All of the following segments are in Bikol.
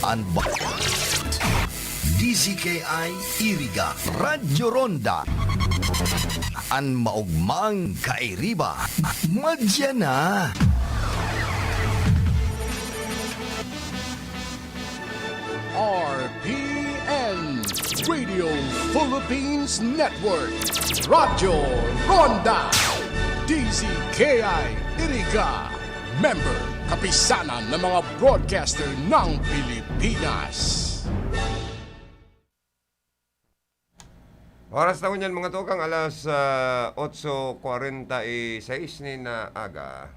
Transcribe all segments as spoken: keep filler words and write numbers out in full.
An ba-, D Z K I Iriga, Radyo Ronda. An maogmang kairiba, madya na. R P N, Radio Philippines Network, Radyo Ronda, D Z K I Iriga, member, kapisanan ng mga broadcaster ng Pilipinas. Oras na ngunyan, mga tukang, alas, ah, otso kwarenta y seis nin aga.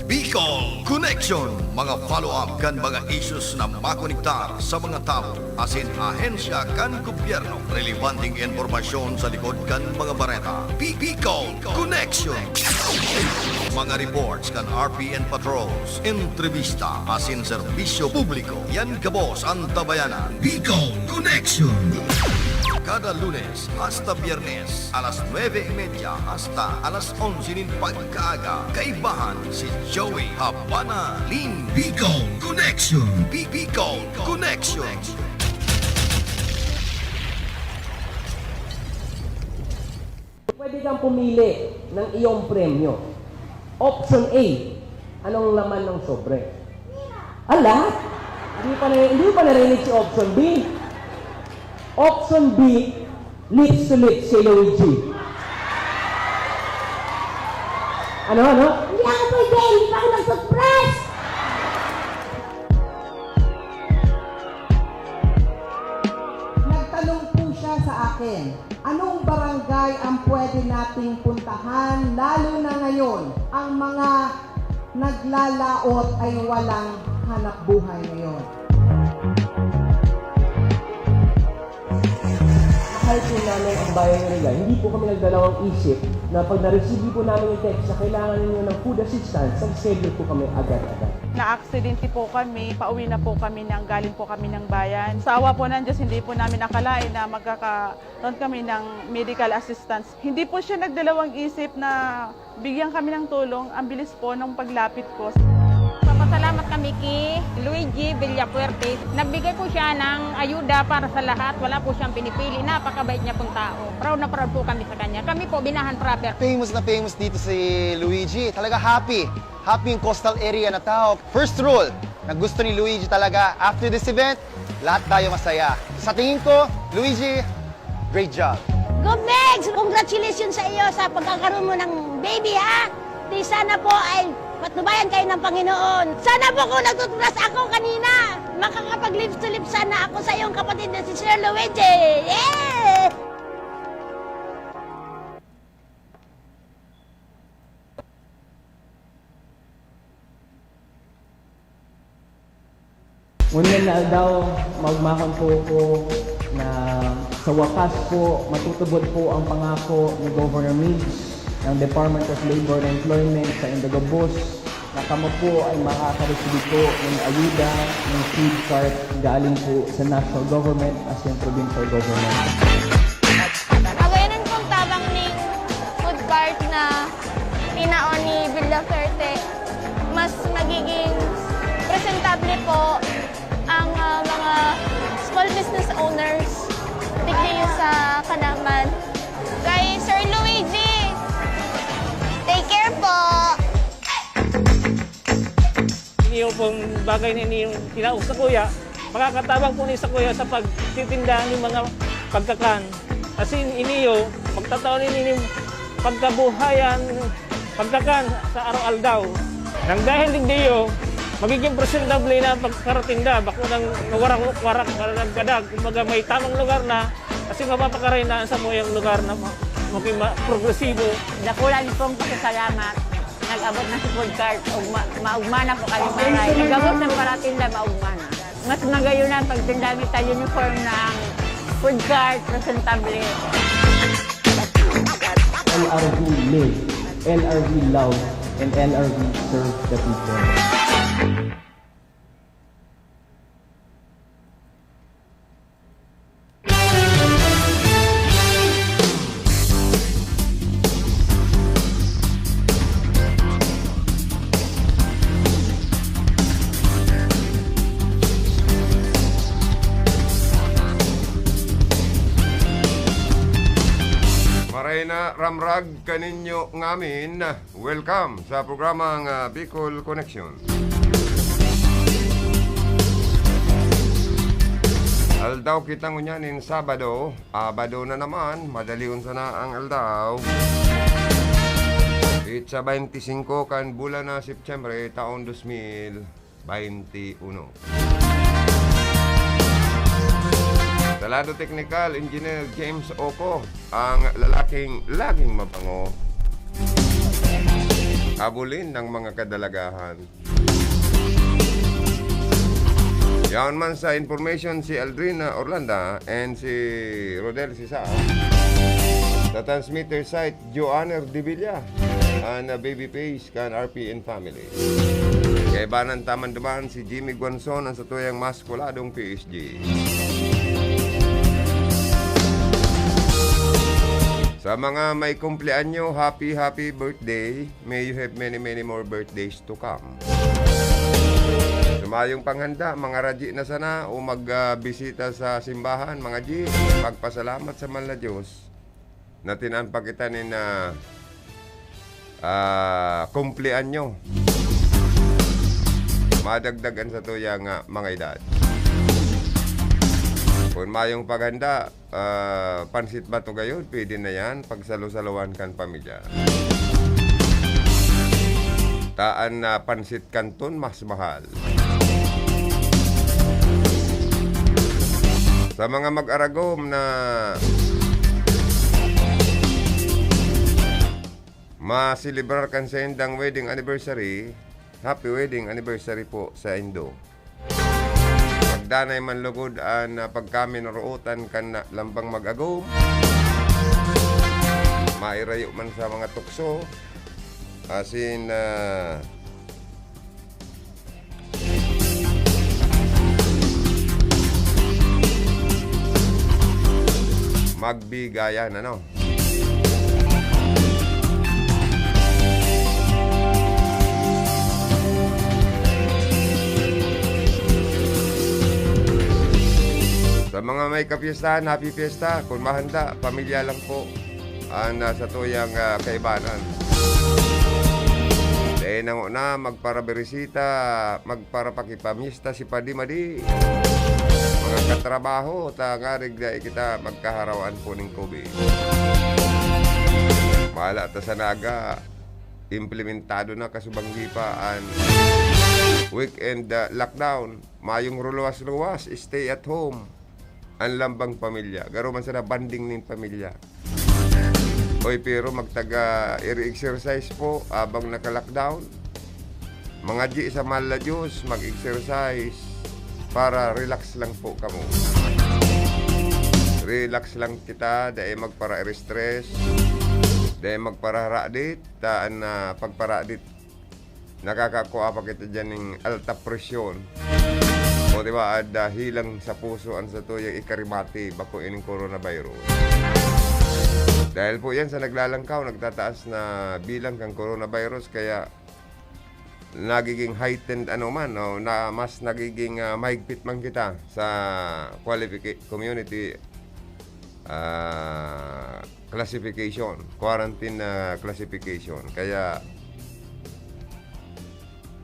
Bicol Connection, mga follow-up kan mga issues na makonektar sa mga tawo asin ahensya kan gobyerno. Relebanteng impormasyon sa likod kan mga bareta. Bi-, Bicol Connection. Mga reports kan R P N patrols, entrevista asin serbisyo publiko. Yan gabos an tabayanan. Bicol Connection. Kada Lunes hasta Biyernes, alas nuebe y media hasta alas onse nin pagkaaga. Kaibahan si Joey Habana Lim. Bicol Connection. Bi-, Bicol Connection. Pwede kang pumili ng iyong premyo. Option A, anong laman ng sobre? Ah, lahat? Hindi pa na, hindi pa narinig si option B. Option B, lips to lips si Luigi. Ano, ano? Hindi ako pwede, hindi pa ako nag-toothbrush. Nagtanong po siya sa akin, "Anong barangay ang pwede nating puntahan, lalo na ngayon, ang mga naglalaot ay walang hanapbuhay ngayon?" Mahal po namin ang bayan ni Rizal. Hindi po kami nagdalawang isip na pag na-receive po namin yung text na kailangan ninyo ng food assistance, nag-schedule po kami agad-agad. Naaksidente po kami, pauwi na po kami ng, galing po kami ng bayan. Sa awa po ng Diyos, hindi po namin akalain na magkakaroon kami ng medical assistance. Hindi po siya nagdalawang isip na bigyan kami ng tulong, ang bilis po ng paglapit ko. Papasalamat kami kay Luigi Villafuerte. Nagbigay po siya ng ayuda para sa lahat. Wala po siyang pinipili. Napakabait niya pong tao. Proud na proud po kami sa kanya. Kami po, Binahan proper. Famous na famous dito si Luigi. Talaga happy. Happy yung coastal area na tao. First rule na gusto ni Luigi talaga, after this event, lahat tayo masaya. Sa tingin ko, Luigi, great job. Go Megs! Congratulations sa iyo sa pagkakaroon mo ng baby, ha? Di sana po ay patnubayan kayo ng Panginoon. Sana po kung nagtutras ako kanina, makakapag-lips to lips sana ako sa iyong kapatid na si Sir Luigi. Yeah! Ngunyan na aldaw, maugmahon po ko na sa wakas po, matutubod po ang pangako ni Governor Migs ng Department of Labor and Employment sa Indagabos na kamo po ay makakareceive po ng ayuda ng food cart galing po sa national government as yung provincial government. Magayon pong tabang ning food cart na tinaon ni Villaferte, mas magiging presentable po ang, ah, mga small business owners digdi sa Kanaman. Kay Sir Luigi, take care po! Ini pong bagay na ini yung tinaog sa kuya, makakatabang po ni sa kuya sa pagtitinda ng mga pagkakan. As in, iniyo, pagtataon ini yung pagkabuhayan, pagkakan sa araw-aldaw. Nang dahil digdiyo, magiging presentable na pagkaratinda, bako nang warak-warak, nagkadag, kumbaga may tamang lugar na, kasi mapapakaray na sa muyang lugar na ma-, maging ma-, progresibo. Dakulan pong pasasalamat. Nag-abot na si food cart, ugma-, maugma na po kami maray. Nag-abot ng paratinda, maugma na. Mas magayon na ang pagtinda ng Italian uniform ng food cart, presentable. L R V live, L R V love, and L R V serve the people. Amrag kaninyo ngamin, welcome sa programang, ah, Bicol Connection. Aldaw kita ngunyan nin Sabado, Abado na naman, madalion sana ang aldaw. Petsa twenty-five kan bulan na Setyembre, taon dos mil baynti uno. Sa lado teknikal, Engineer James Oco, ang lalaking laging mabango. Abulin ng mga kadalagahan. Yaon man sa information si Aldrin Orlanda and si Rodel Sisa. Sa transmitter site, Joanner Divilla, and, uh, Baby Face kan R P N family. Kaibanan taman duman si Jimmy Guanzon, ang satuyang mas kuladong P S G. Sa mga may kumpleanyo, happy, happy birthday. May you have many, many more birthdays to come. Sa mayong panghanda, mga raji na sana o mag, ah, bisita sa simbahan, mga ji, magpasalamat sa mahal na Diyos na tinan pa kita nin, ah, ah, kumpleanyo. Madagdagan sa tuya nga mga edad. Kung mayong paghanda, ah, pansit bato gayon, pwede na yan. Pagsalo-salohan kan pamilya. Taan na pansit kanton, mas mahal. Sa mga mag-aragom na maselebrar kan saindang wedding anniversary, happy wedding anniversary po sa indo. Pagdanay man lugod an, ah, pagkaminorootan kan na-, lambang mag-agom, mairayo man sa mga tukso, asin, ah, magbigayan, ano? Sa mga may kapiestahan, happy fiesta. Kung mahanda, pamilya lang po ang, ah, satuyang, ah, kaibanan. Dai na ngona magparabirisita, magparapakipamista si padi madi. Mga katrabaho, ta ngarig dai kita magkaharawaan po ning COVID. Mahala ta sa Naga, implementado na kasubanggi pa an weekend, ah, lockdown. Mayong ruluwas-luwas, stay at home. An lambang pamilya. Garo man sana banding nin pamilya. Oy, pero magtaga iri exercise po abang naka-lockdown. Mga ji sa mahal na Diyos, mag-exercise para relax lang po kamo. Relax lang kita, dai magpara-stress, dai magparaharadit, ta an, ah, pagparadit nakakakua pa kita diyan ning alta presyon. O, di ba, ada hilang sa puso an satuyang ikarimate, bako ining coronavirus. Dahil po yan sa naglalangkaw, nagtataas na bilang kan coronavirus, kaya nagiging heightened, ano man, o, na mas nagiging, ah, mahigpit man kita sa qualifica-, community, ah, classification, quarantine, ah, classification. Kaya,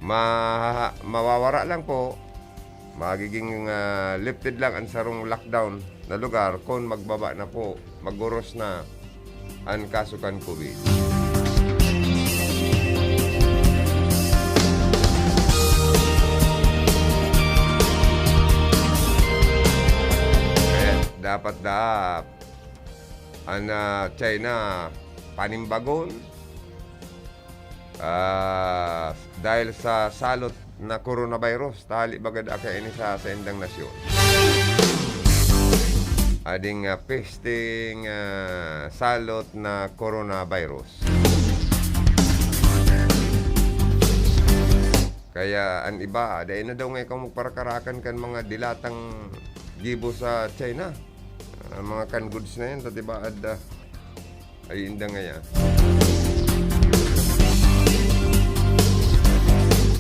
ma-, mawawara lang po, magiging, ah, lifted lang ang sarong lockdown na lugar kung magbaba na po, maguros na ang kaso kan COVID. Kaya dapat da an, ah, China panimbagon, ah, dahil sa salot na coronavirus, ta hali baga daa kaini sa saindang nasyon. Ading, ah, pesting, ah, salot na coronavirus. Kaya an iba, dai na daw nga ikaw magparakarakan kan mga dilatang gibo sa China. Ang mga canned goods na yan, ta di ba, ada, ay, inda ngaya.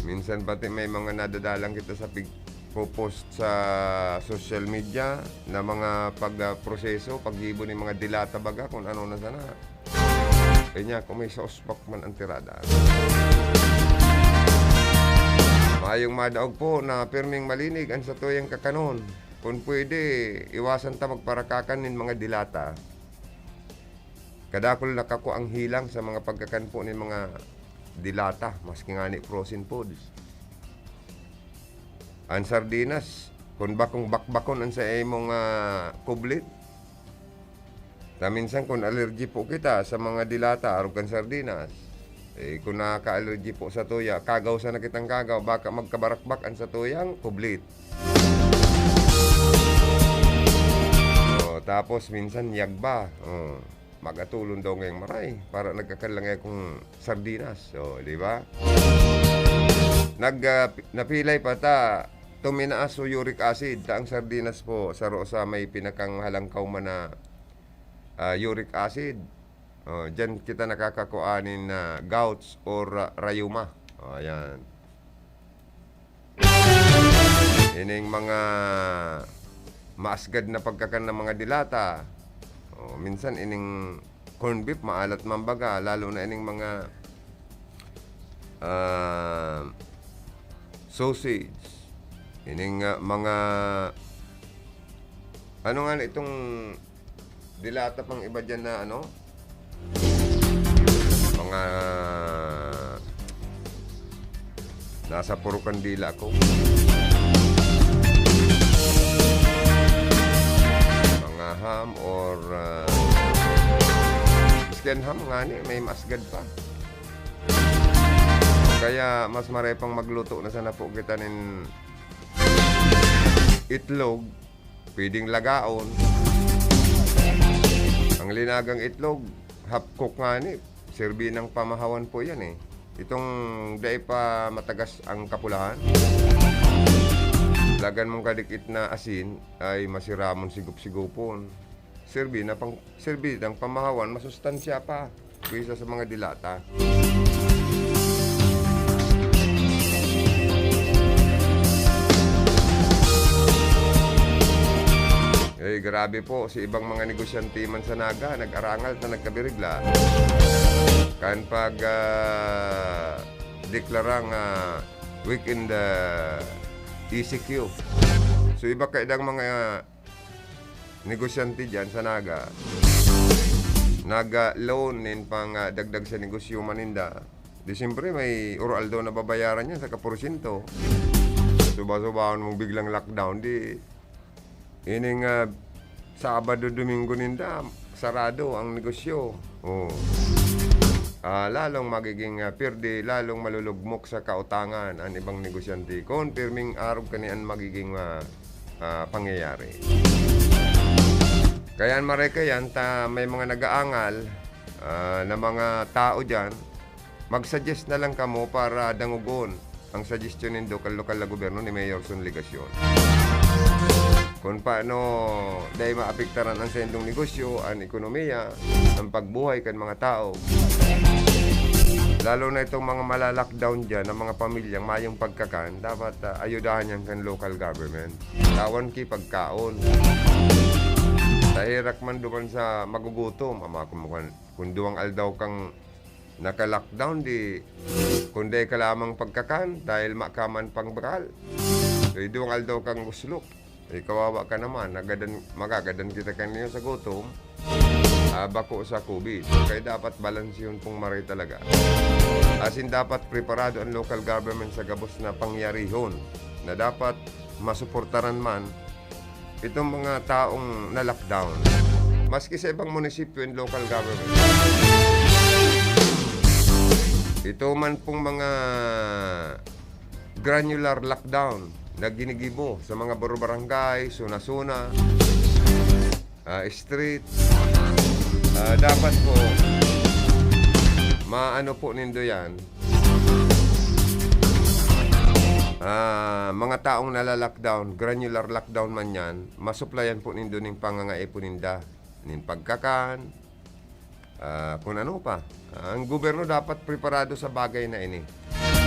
Minsan pati may mga nadadalan kita sa pig-, po-post sa social media na mga pag, ah, proseso, paggibo ni mga dilata baga, kung ano na sana. Kaya kung may sauspak man ang tirada. Mayong madaog po na pirming malinig ang satuyang kakanon. Kung pwede, iwasan ta magparakakan nin mga dilata. Kadakul nakakua ang hilang sa mga pagkakan po nin mga dilata, maski ngani frozen foods. Ang sardinas, kung bakong bakbakon ang sa imong, ah, kublit, ta minsan kung allergy po kita sa mga dilata, arog kan sardinas, eh, kung nakaka-allergy po sa tuya, kagaw sana kitang kagaw, baka magkabarakbak ang sa tuyang kublit. Oh, tapos minsan yagba. Oh, magatulon daw ngayong maray para nagkakan lang kong sardinas. Oh, di ba? Nag, ah, pi-, napilay pa ta, tuminaas o uric acid. Ta ang sardinas po, saro sa may pinakang halangkaw man na, ah, uric acid. Oh, diyan kita nakakakuha nin, ah, gouts or, ah, rayuma. Oh, ayan. Ining mga maasgad na pagkakan ng mga dilata. Oh, minsan ining corned beef, maalat man baga, lalo na ining mga, ah, sausage. Ining, ah, mga, ano nga na itong dilata pang iba dyan na ano? Mga nasa puro kandila ko. Mga ham or, ah, maski an ham ngani, may maasgad pa. Kaya mas maray pang magluto na sana po kita nin itlog, pwedeng lagaon. Ang linagang itlog, half cook ngani, serbi ng pamahawan po yan eh. Itong dai pa matagas ang kapulahan, lagan mong kadikit na asin ay masiramon sigup-sigupon. Serbi na pang, serbi ng pamahawan, masustansya pa kaysa sa mga dilata. Eh, grabe po, si ibang mga negosyante man sa Naga, nag-arangal na nagkabirigla. Kan pag, ah, deklarang, ah, week in the E C Q. So, iba kaidang mga negosyante dyan sa Naga, naga-loan nin pang, ah, dagdag sa negosyo man ninda. Di siyempre, may oro-aldaw na babayaran yan sa kaporsyento. Suba-subahon mong biglang lockdown, di ining, ah, Sabado, Domingo ninda, sarado ang negosyo. Oh. Ah, lalong magiging, ah, pirdi, lalong malulugmok sa kautangan an ibang negosyante. Kon pirming arog kani an magiging, ah, ah, pangyayari. Kaya an maray kayan ta may mga nag-aangal, ah, na mga tao diyan, mag-suggest na lang kamo para dangogon ang suggestion nindo kan lokal na gobyerno ni Mayor Son Legacion. Kung paano dai maapektaran ang saindong negosyo, ang ekonomiya, ang pagbuhay kan mga tao. Lalo na itong mga malalockdown dyan, ang mga pamilyang mayong pagkakan, dapat, ah, ayudahan yan kan local government. Tawan ki pagkaon. Tahirak man duman sa magugutom, ama, kung, kung duwang aldaw kang naka-lockdown, di, kung dai ka lamang pagkakan, dahil makaman pang bakal. So, duwang aldaw kang guslok. Eh, kawawa ka naman, nagadan, magagadan kita kaniyo sa gutom. Ah, bako sa COVID. Kaya dapat balansehon pong maray talaga. As in, dapat preparado ang local government sa gabos na pangyarihon na dapat masuportaran man itong mga taong na-lockdown. Maski sa ibang munisipyo and local government. Ito man pong mga granular lockdown na ginigibo sa mga baro-barangay, suna-suna, ah, street. Ah, dapat po, maano po nindo yan. Ah, mga taong nala-lockdown, granular lockdown man yan, masuplayan po nindo ning pangangaipon ninda. Ning pagkakan, ah, kung ano pa. Ang gobyerno dapat preparado sa bagay na ini.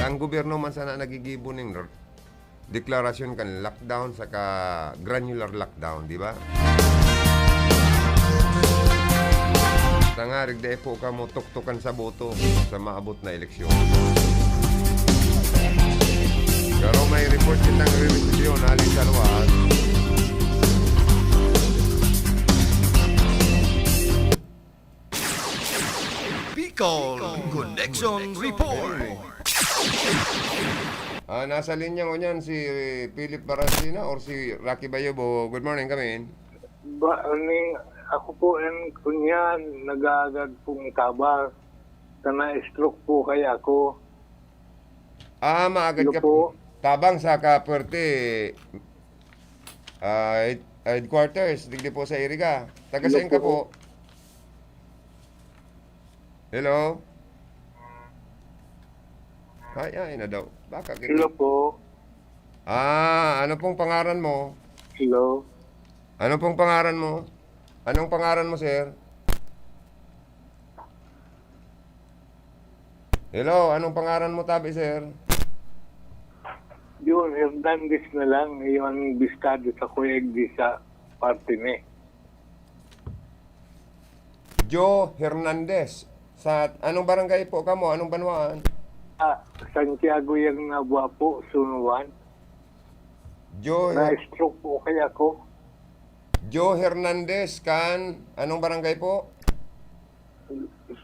Ang gobyerno man sana nagigibo ning r-, deklarasyon kan lockdown saka granular lockdown, di ba? Tangarig dai po kamo tuktukan sa boto sa maabot na eleksyon. Pero may report kitang re-resibiyon hali sa luwas. Bicol Connection Report. Ah, nasa linya ngunyan si Philip Barasina or si Rocky Bayobo. Good morning, come in. Ba, ning, ako po, ang kunyan, nag-aagad pong tabang. Sa na-stroke po kaya ako. Ah, maagad Hello ka po. Tabang sa Kapuerte, ah, head-, headquarters, digdi po sa Iriga. Taga Hello saan ka po. Po? Hello? Ay, ay na daw. Baka Hello po. Ah, ano pong pangaran mo? Hello. Ano pong pangaran mo? Anong pangaran mo, sir? Hello, anong pangaran mo, tabi, sir? Yun, Hernandez na lang. Yun ang bistado sa Kuweg di sa parte ni. Joe Hernandez. Sa anong barangay po kamo? Anong banwaan? Ah, Santiago yang nabuha po, Sunuan. Joe Her- Na-stroke po kaya ako. Joe Hernandez kan anong barangay po?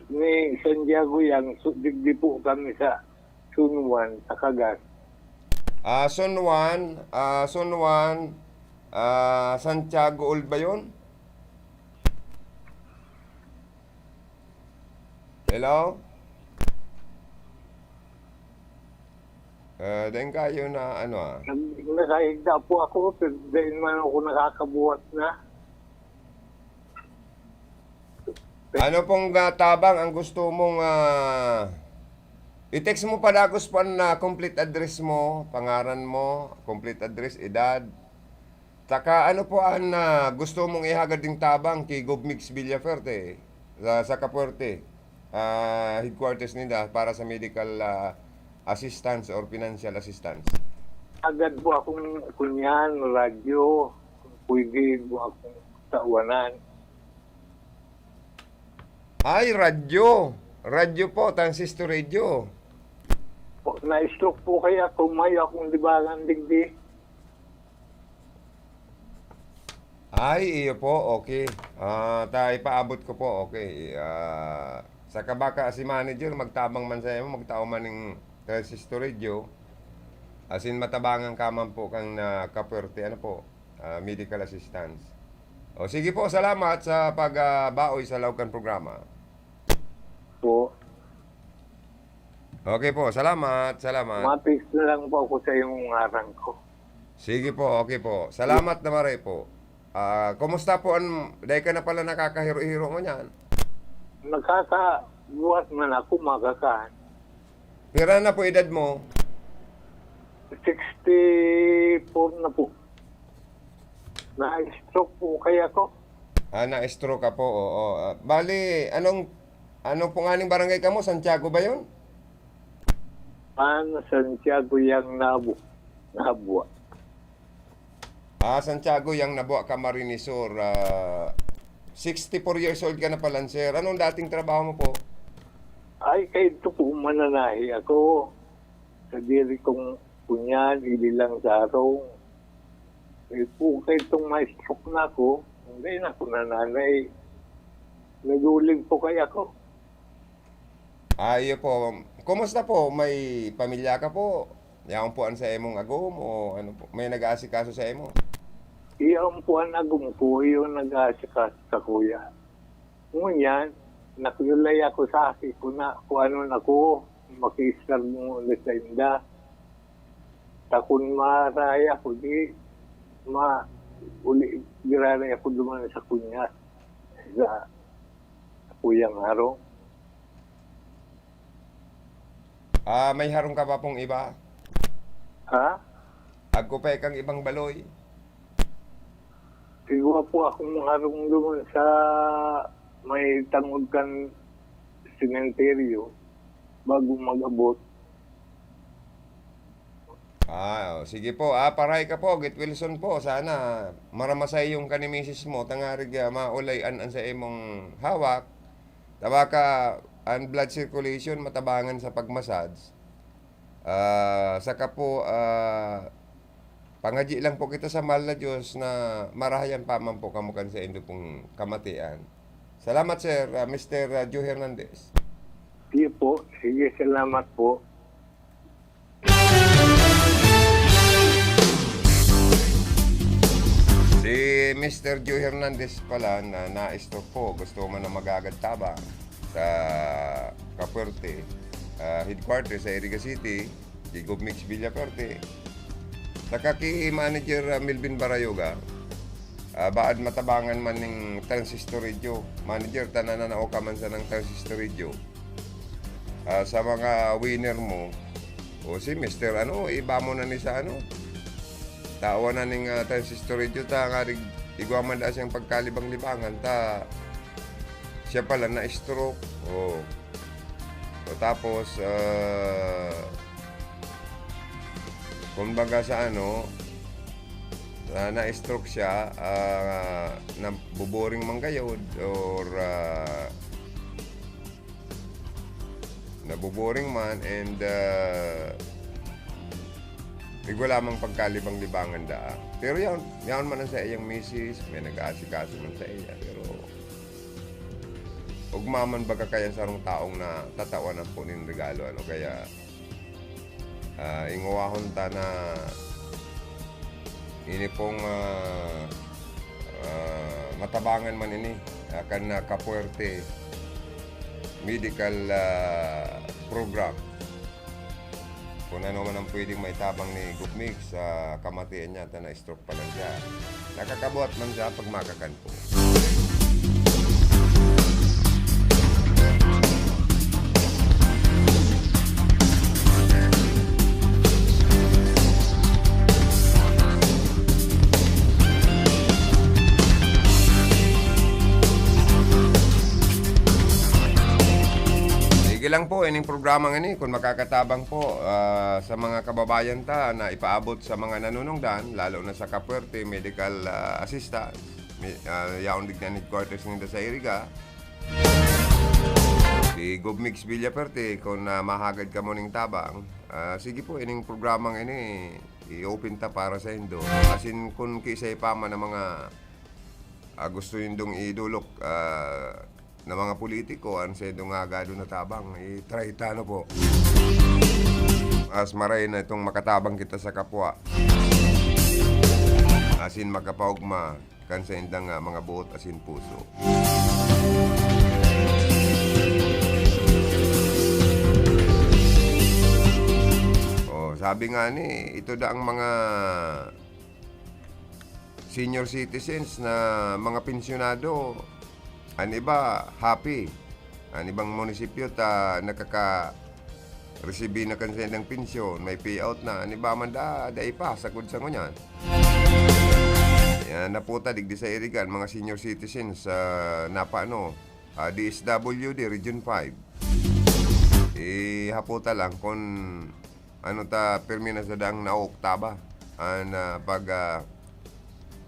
Ni Santiago yang su- digdi po kami sa Sunuan, sa Kagas. Ah, Sunuan, ah, Sunuan, ah, Santiago Old ba yun? Hello? Eh, dahil kayo na ano ah. Nag-, nakahigda po ako, pero dahil man ako nakakabuhat na. Ano pong, ah, tabang ang gusto mong, ah, i-text mo padagos po ang, ah, complete address mo, pangaran mo, complete address, edad. Saka ano po ang, ah, gusto mong ihagad ding tabang ki Gov Migs Villafuerte, sa, sa Kapuerte, ah, headquarters ninda para sa medical, ah, assistance or financial assistance? Agad po akong kunyan, radyo, pwede po akong tawanan. Ay, radyo. Radyo po, transistor radio. Po, na-stroke po kaya kung mayo akong libangan digdi. Ay, iyo po, okay. Ah, ta, ipaabot ko po, okay. Ah, saka baka si manager magtabang man sa imo, magtao man ning transistor radio. Asin matabangan ka man po kang na Kapuerte, ano po, ah, medical assistance. O, sige po, salamat sa pag, ah, baoy sa Laog kan Programa. Po. Okay po, salamat, salamat. Ma-text na lang po ako sa iyong ngaran ko. Sige po, okay po. Salamat na maray po. Ah, kumusta po an, dai ka na pala nakakahiro-hiro ngunyan? Nakakabuhat man ako, makakahan. Pira na po edad mo? Sixty-four na po. Na-stroke po kaya ko. Ah, na-stroke ka po, oo. Ah, bali, anong, anong pong aning barangay kamo? Santiago ba yun? Ano, Santiago yang Nabo. Nabua. Ah, Santiago yang Nabua, Camarines Sur. Ah, sixty-four years old ka na pala, sir. Anong dating trabaho mo po? Ay, kay ito po, mananahi ako. Sa diri kong kunyan, ili lang sa arong. Eh, po, kay itong ma-stroke na ako, hindi na ako nananay. Naguling po kaya ako. Ah, iyo po. Kumusta po? May pamilya ka po? Yaon po an sa imong agom o ano po? May nag-aasikaso sa imo? Iyon po ang agom ko, iyon nag-aasikaso sa kuya. Ngunyan, nakiulay ako sa aki ko na kung ano na ako, makiistar mo ulit sa inda. Ta kun maray ako, di ma-, uli, giraray ako duman sa kunya, sa kuyang harong. Ah, may harong ka pa pong iba? Ha? Agkupay kang ibang baloy? Igwa po akong harong duman sa may tangod kan sementeryo bago mag-abot. Ah, oh, sige po. Ah, paray ka po, Git Wilson po. Sana maramasay yung kani misis mo, tangarig, ah, maulay an, an sa imong hawak. Tabaka, ang blood circulation matabangan sa pag-massage. Ah, saka po, ah, pangadyi lang po kita sa mahal na Diyos na marahayan pa man po kamo kan saindo pong kamatian. Salamat, sir, ah, Mister, ah, Joe Hernandez. Sige po. Sige, salamat po. Si Mister Joe Hernandez pala na na-stroke po. Gusto man na magagad tabang sa Capuerte, ah, headquarters sa Iriga City, si Gov Mix Villafuerte. Saka ki Manager, ah, Melvin Barayoga, ah, baad matabangan man ning transistor radio. Manager, tanan na nauka man sa nang transistor radio. Ah, sa mga winner mo, o si Mister ano, iba mo na ni sa ano, tawan na ning, ah, transistor radio ta, nga rig-, igwa man daa siyang pagkalibang-libangan ta, siya pala na-stroke. O. O tapos, ah, kumbaga sa ano, na, na-stroke siya, ah, nabuboring man gayod, or, ah, nabuboring man, and, ah, igwa lamang pagkalibang-libangan daa. Pero yaon, yaon man ang sa iyang misis, may nag-aasikaso man sa iya, pero ugma man baga kaya sarong taong na tatawan ang po nin regalo, ano, kaya, ah, ingowahon ta na ini pong, ah, ah, matabangan man ini, ah, kan, ah, Capuerte Medical, ah, Program. Kung ano man ang pwedeng maitabang ni Gov Mix sa kamatian niya, ta na-stroke pa lang siya. Nakakabuhat man siya pag makakan po. Sige lang po, ining programang ini, kung makakatabang po, ah, sa mga kababayan ta na ipaabot sa mga nanunungdan, lalo na sa Capuerte Medical, ah, Assistance, mi-, ah, yaon digdi an headquarters ninda sa Iriga. Si Gov Mix Villafuerte, kung, ah, mahagad kamo ning tabang, ah, sige po, ining programang ini, i-open ta para sa indo. Asin kun kiisay pa man ang mga, ah, gusto nindong idolok, ah, na mga politiko, an saindong hagadon na tabang, i-try ta, ano po. Mas maray na itong makatabang kita sa kapwa. Asin makapaogma kan saindang, ah, mga boot asin puso. Oh, sabi nga ni, ito daang mga senior citizens na mga pensyonado, an iba happy. An ibang munisipyo ta nakaka-resibi na kan saindang pensyon, may payout na. An iba man da, dai pa, sagkod sa ngunyan. Yan, naputa, digdi sa Iriga, mga senior citizens, ah, napano, ah, D S W D, Region five. Ihaputa lang kung ano ta, pirmi na sa daang naoktaba an, ah, pag, ah,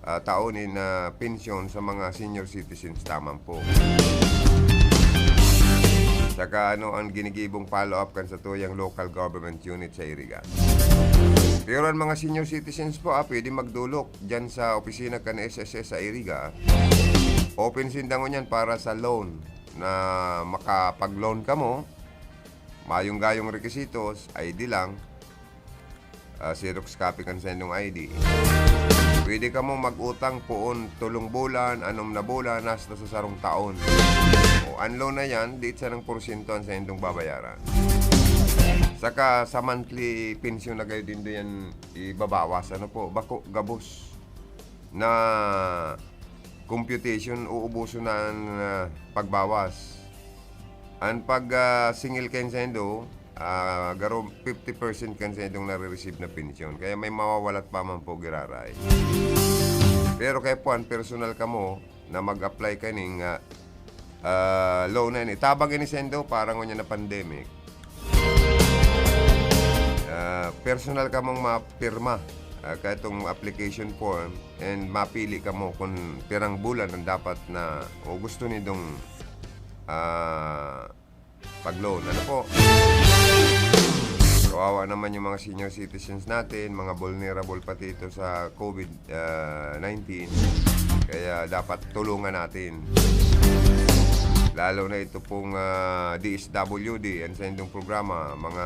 ah, tao nin, ah, pensyon sa mga senior citizens taman po. Saka ano ang ginigibong follow-up kan satuyang local government unit sa Iriga? Pero ang mga senior citizens po, ah, pwede magdulok dyan sa opisina kan S S S sa Iriga. Open sinda ngunyan para sa loan na makapag-loan kamo. Mayong gayong requisitos, I D lang, ah, xerox copy kan saindong I D. Pwede kamo mag-utang poon tolong bulan, anom na bulan, hasta sa sarong taon. O, an loan na yan, diit sanang porsyento an saindong babayaran. Saka sa monthly pension na gayod nindo yan ibabawas, ano po, bako, gabos na computation, uubuson na an, ah, pagbawas. An pag, ah, singil kan saindo, ah, garo fifty percent kan saindong nare-receive na pensyon. Kaya may mawawalat pa man po giraray. Pero kaya po, an personal kamo na mag-apply kaning, ah, ah, loan na ini. Tabang ini saindo para ngunyan na pandemic. Ah, personal kamong mapirma, ah, kaitong application form, and mapili kamo kung pirang bulan ang dapat na o gusto nindong ah, pag-loan. Ano po? Kawawa naman yung mga senior citizens natin, mga vulnerable pati ito sa COVID, ah, nineteen. Kaya dapat tulungan natin. Lalo na ito pong, ah, D S W D, ang sa inyong programa, mga,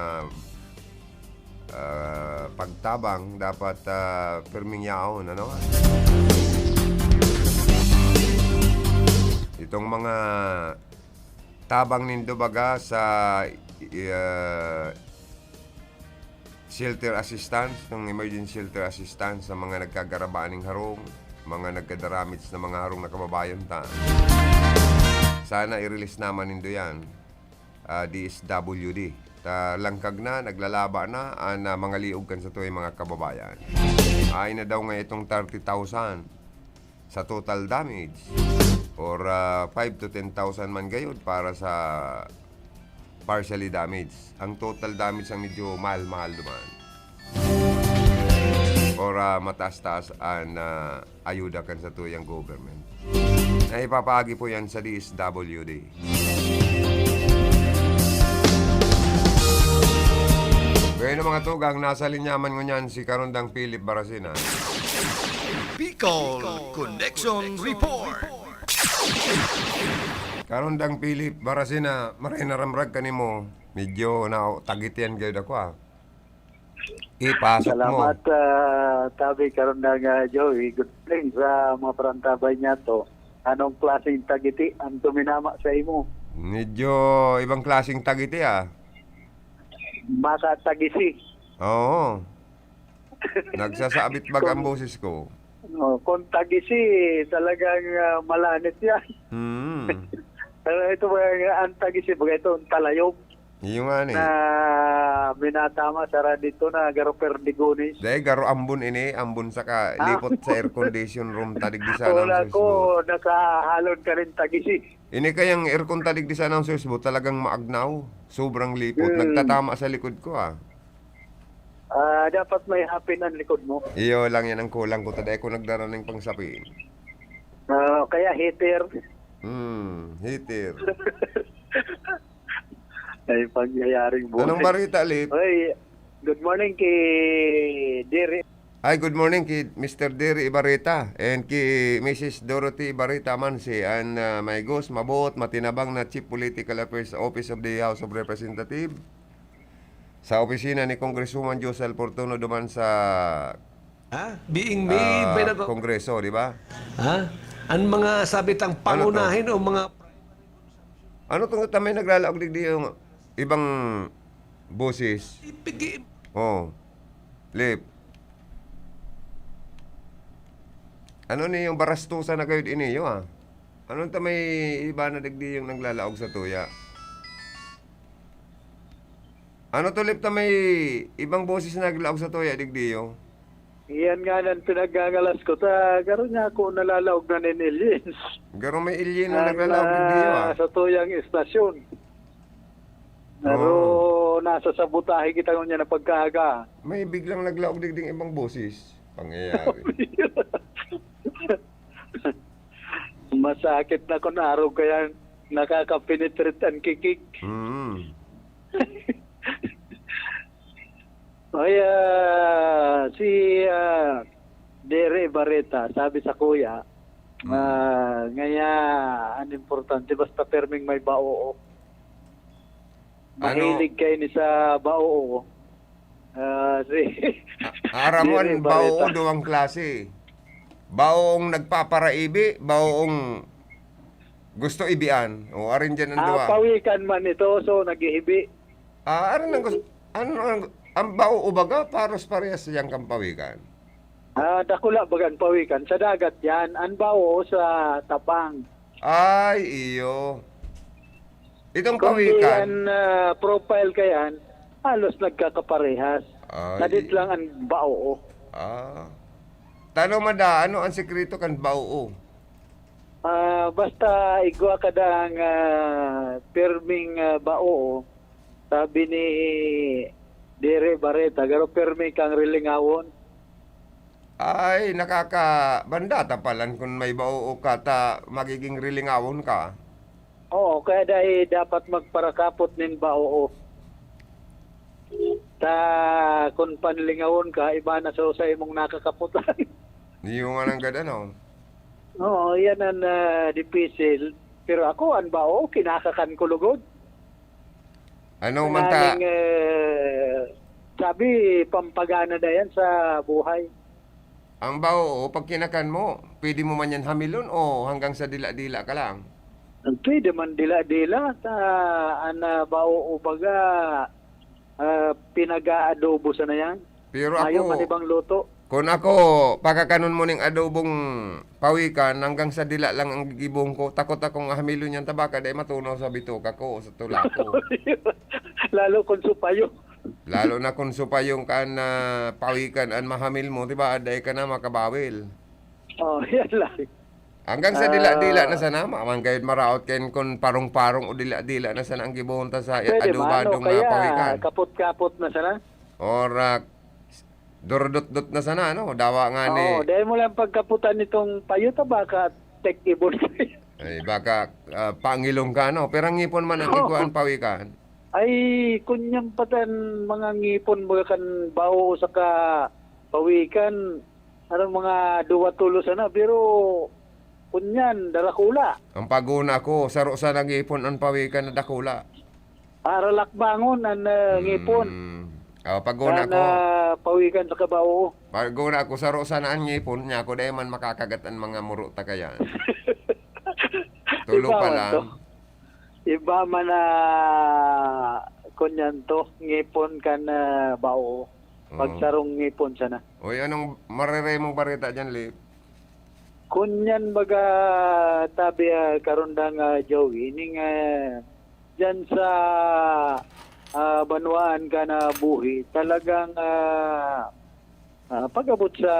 ah, pagtabang, dapat, ah, pirming yaon, ano? Itong mga tabang nindo baga sa, ah, shelter assistance, ng emergency shelter assistance sa mga nagkagarabaan ning harong, mga nagkadaramage na mga harong na kababayan ta. Sana i-release naman nindo yan, ah, D S W D. Ta langkag na, naglalaba na, an, ah, mga liog kan satuyang mga kababayan. Ay na daw nga itong thirty thousand sa total damage or, ah, five to ten thousand man gayod para sa partially damage. Ang total damage ang medyo mahal-mahal duman. Or, ah, mataas-taas an, ah, ayuda kan satuyang government. Na ipapaagi po yan sa D S W D. Kaya ng mga tugang, nasa linya man ngunyan si Karondang Philip Barasina. Bicol Connection Report. Karondang Philip Barasina, maray na ramrag ka nimo. Medyo na tagitian gayud ako, ah. Ipasok mo. Salamat, ah, tabi, Karondang, ah, Joey. Good morning sa mga parantabay niya to. Anong klaseng tagiti ang tuminama sa imo? Medyo ibang klaseng tagiti, ah. Baka tagisi. Oo. Nagsasabit bag ang Kung boses ko. Oh, kung tagisi, talagang, ah, malanit yan. Hmm. Pero ito ba, ang tagisi, baga ito, ang talayog Iyo nga ni. na minatama sa radito na garo perdigones. Dahil garo ambon ini, ambon saka Ah. lipot sa air condition room, tadig di sana ang Wala switch ko, board. nakahalon ka rin tagisi. Ini kayang aircon tadig di sana ang switch board, talagang maagnaw. Sobrang lipot. Hmm. Nagtatama sa likod ko, ah. Ah, dapat may hapin ang likod mo. Iyo lang yan ang kulang ko. Taday ko nagdara ng pangsapi. Ah, kaya heater. Hmm, heater. Ay, pangyayaring buhay. Anong balita, Lip? Oy, good morning kay Diri. Ay, good morning kay Mister Diri Ibarreta and kay Missus Dorothy Ibarreta man si an, ah, may gos, mabuot, matinabang na Chief Political Affairs sa Office of the House of Representative. Sa opisina ni Congresswoman Josel Fortuno duman sa, Ha? Being made ah, by the gov- Kongreso, di ba? Ha? Ang mga sabitang Ano to? pangunahin o mga Ano tong tamay naglalaog digdi yung ibang boses? Ipigi- Oh. Lip. Ano ni yung barastusa na kayo ini, yo, ah? Ano ta may iba na digdi yung naglalaog sa tuya? Ano to, Lip, ta may ibang boses na naglaog sa tuya, digdi, yo? Iyan nga nang pinagngangalas ko, ta garo niya ako nalalaog na nin aliens. Garo may alien na Ang, naglalaog, digdi, yo, ah, ah? sa tuyang estasyon. Pero Oh. nasa sabotahe kita ngunyan na pagkaaga. May biglang naglaog digding ibang boses. Pangyayari. Masakit na kun arog kaya nakaka-penetrate ang kikig. Mm. Ay, ah, si, ah, Dere Barreta, sabi sa kuya, Mm. ah, ngaya, ang importante, basta perming may bao. Ano? Mahilig kayo ni sa bao. Ah, si A-, aram mo, Dere ang bao Barreta. duwang klase. Baong nagpaparaibi, baong gusto ibian. O, arin dyan ang Ah, duwa. pawikan man ito, so nag-iibi. Ah, arin ang gusto, ano ang, ang bao o baga, paros parehas siyang kampawikan? Ah, dakula baga ang pawikan. Sa dagat yan, ang bao sa tabang. Ay, iyo. Itong Kung pawikan. di yan, ah, profile ka yan, halos nagkakaparehas. Ay. Nadit lang ang bao. Ah. Tano mada, ano ang sikreto kan bao? Ah, basta igwa ka dang, ah, pirming, ah, bao, sabi ni Dere Barreta, garo pirmi kang rilingawon. Ay, nakaka-, banda ta palan kun may bao ka ta magiging rilingawon ka. Oo, kaya dai dapat magparakapot nin bao. Ta kun panlingawon ka, iba na so sa imong nakakapotan. Iyo nga nanggad, ano? Oo, yan ang, ah, dipisil. Pero ako, an bao, kinakakan ko lugod. Ano man ta- Nganing, eh, sabi, pampagana na yan sa buhay. Ang bao, o, pag kinakan mo, pwede mo man yan hamilon o hanggang sa dila-dila ka lang? Pwede man dila-dila. Ta, an, ah, bao, o baga, ah, pinag-aadobo sana yan. Pero Mayo ako, man ibang luto. Kun ako, pakakanon mo ning adobong pawikan, hanggang sa dila lang ang gigibohon ko. Takot akong hamilon yan ta baka dai matunaw sa bitoka ko o sa tula ko. Lalo kung supayo. Lalo na kung supayo kan, ah, pawikan an mahamil mo, di ba? Dai ka na makabawil. Oh, yan lang. Hanggang sa dila-dila na sana, ma-, man gayud maraot kayan kun parong-parong o dila-dila na sana ang gibohon ta sa Pwede man, o adobadong, ah, kaya pawikan. Kapot-kapot na sana. Or, ah, durdot-dot na sana, ano? Dawa nga ni Oo, dahil mo lang pagkaputan nitong payo ta baka tek-ibon. Ay, baka, ah, pangilong ka, no? Pero ang ngipon man ang Oo. ikuan, pawikan. Ay, kunyang patan mga ngipon, mga kan bao saka pawikan, anong mga duwa tulo sana, pero kunyan, darakula. Ang paguna ko, saro sana ngipon ang pawikan na dakula. Para lakbangon an, ah, ngipon. Mm. Oh, paguna Kan, ko. ah, pawikan sa kabao. Paguna ko, saro sana ang ngipon niya, ako dai man makakagat ang mga muro ta kayan. Tulo Iba pa man lang. to. Iba man na, kunyan to, ngipon kan, ah, bao. Pag Oo. sarong ngipon sana. Uy, anong marere mong bareta dyan, Lip? Kunyan baga, tabi, ah, karundang, ah, Joey, ning, ah, dyan sa, ah, banwaan ka na buhi, talagang, ah, ah, pag-abot sa,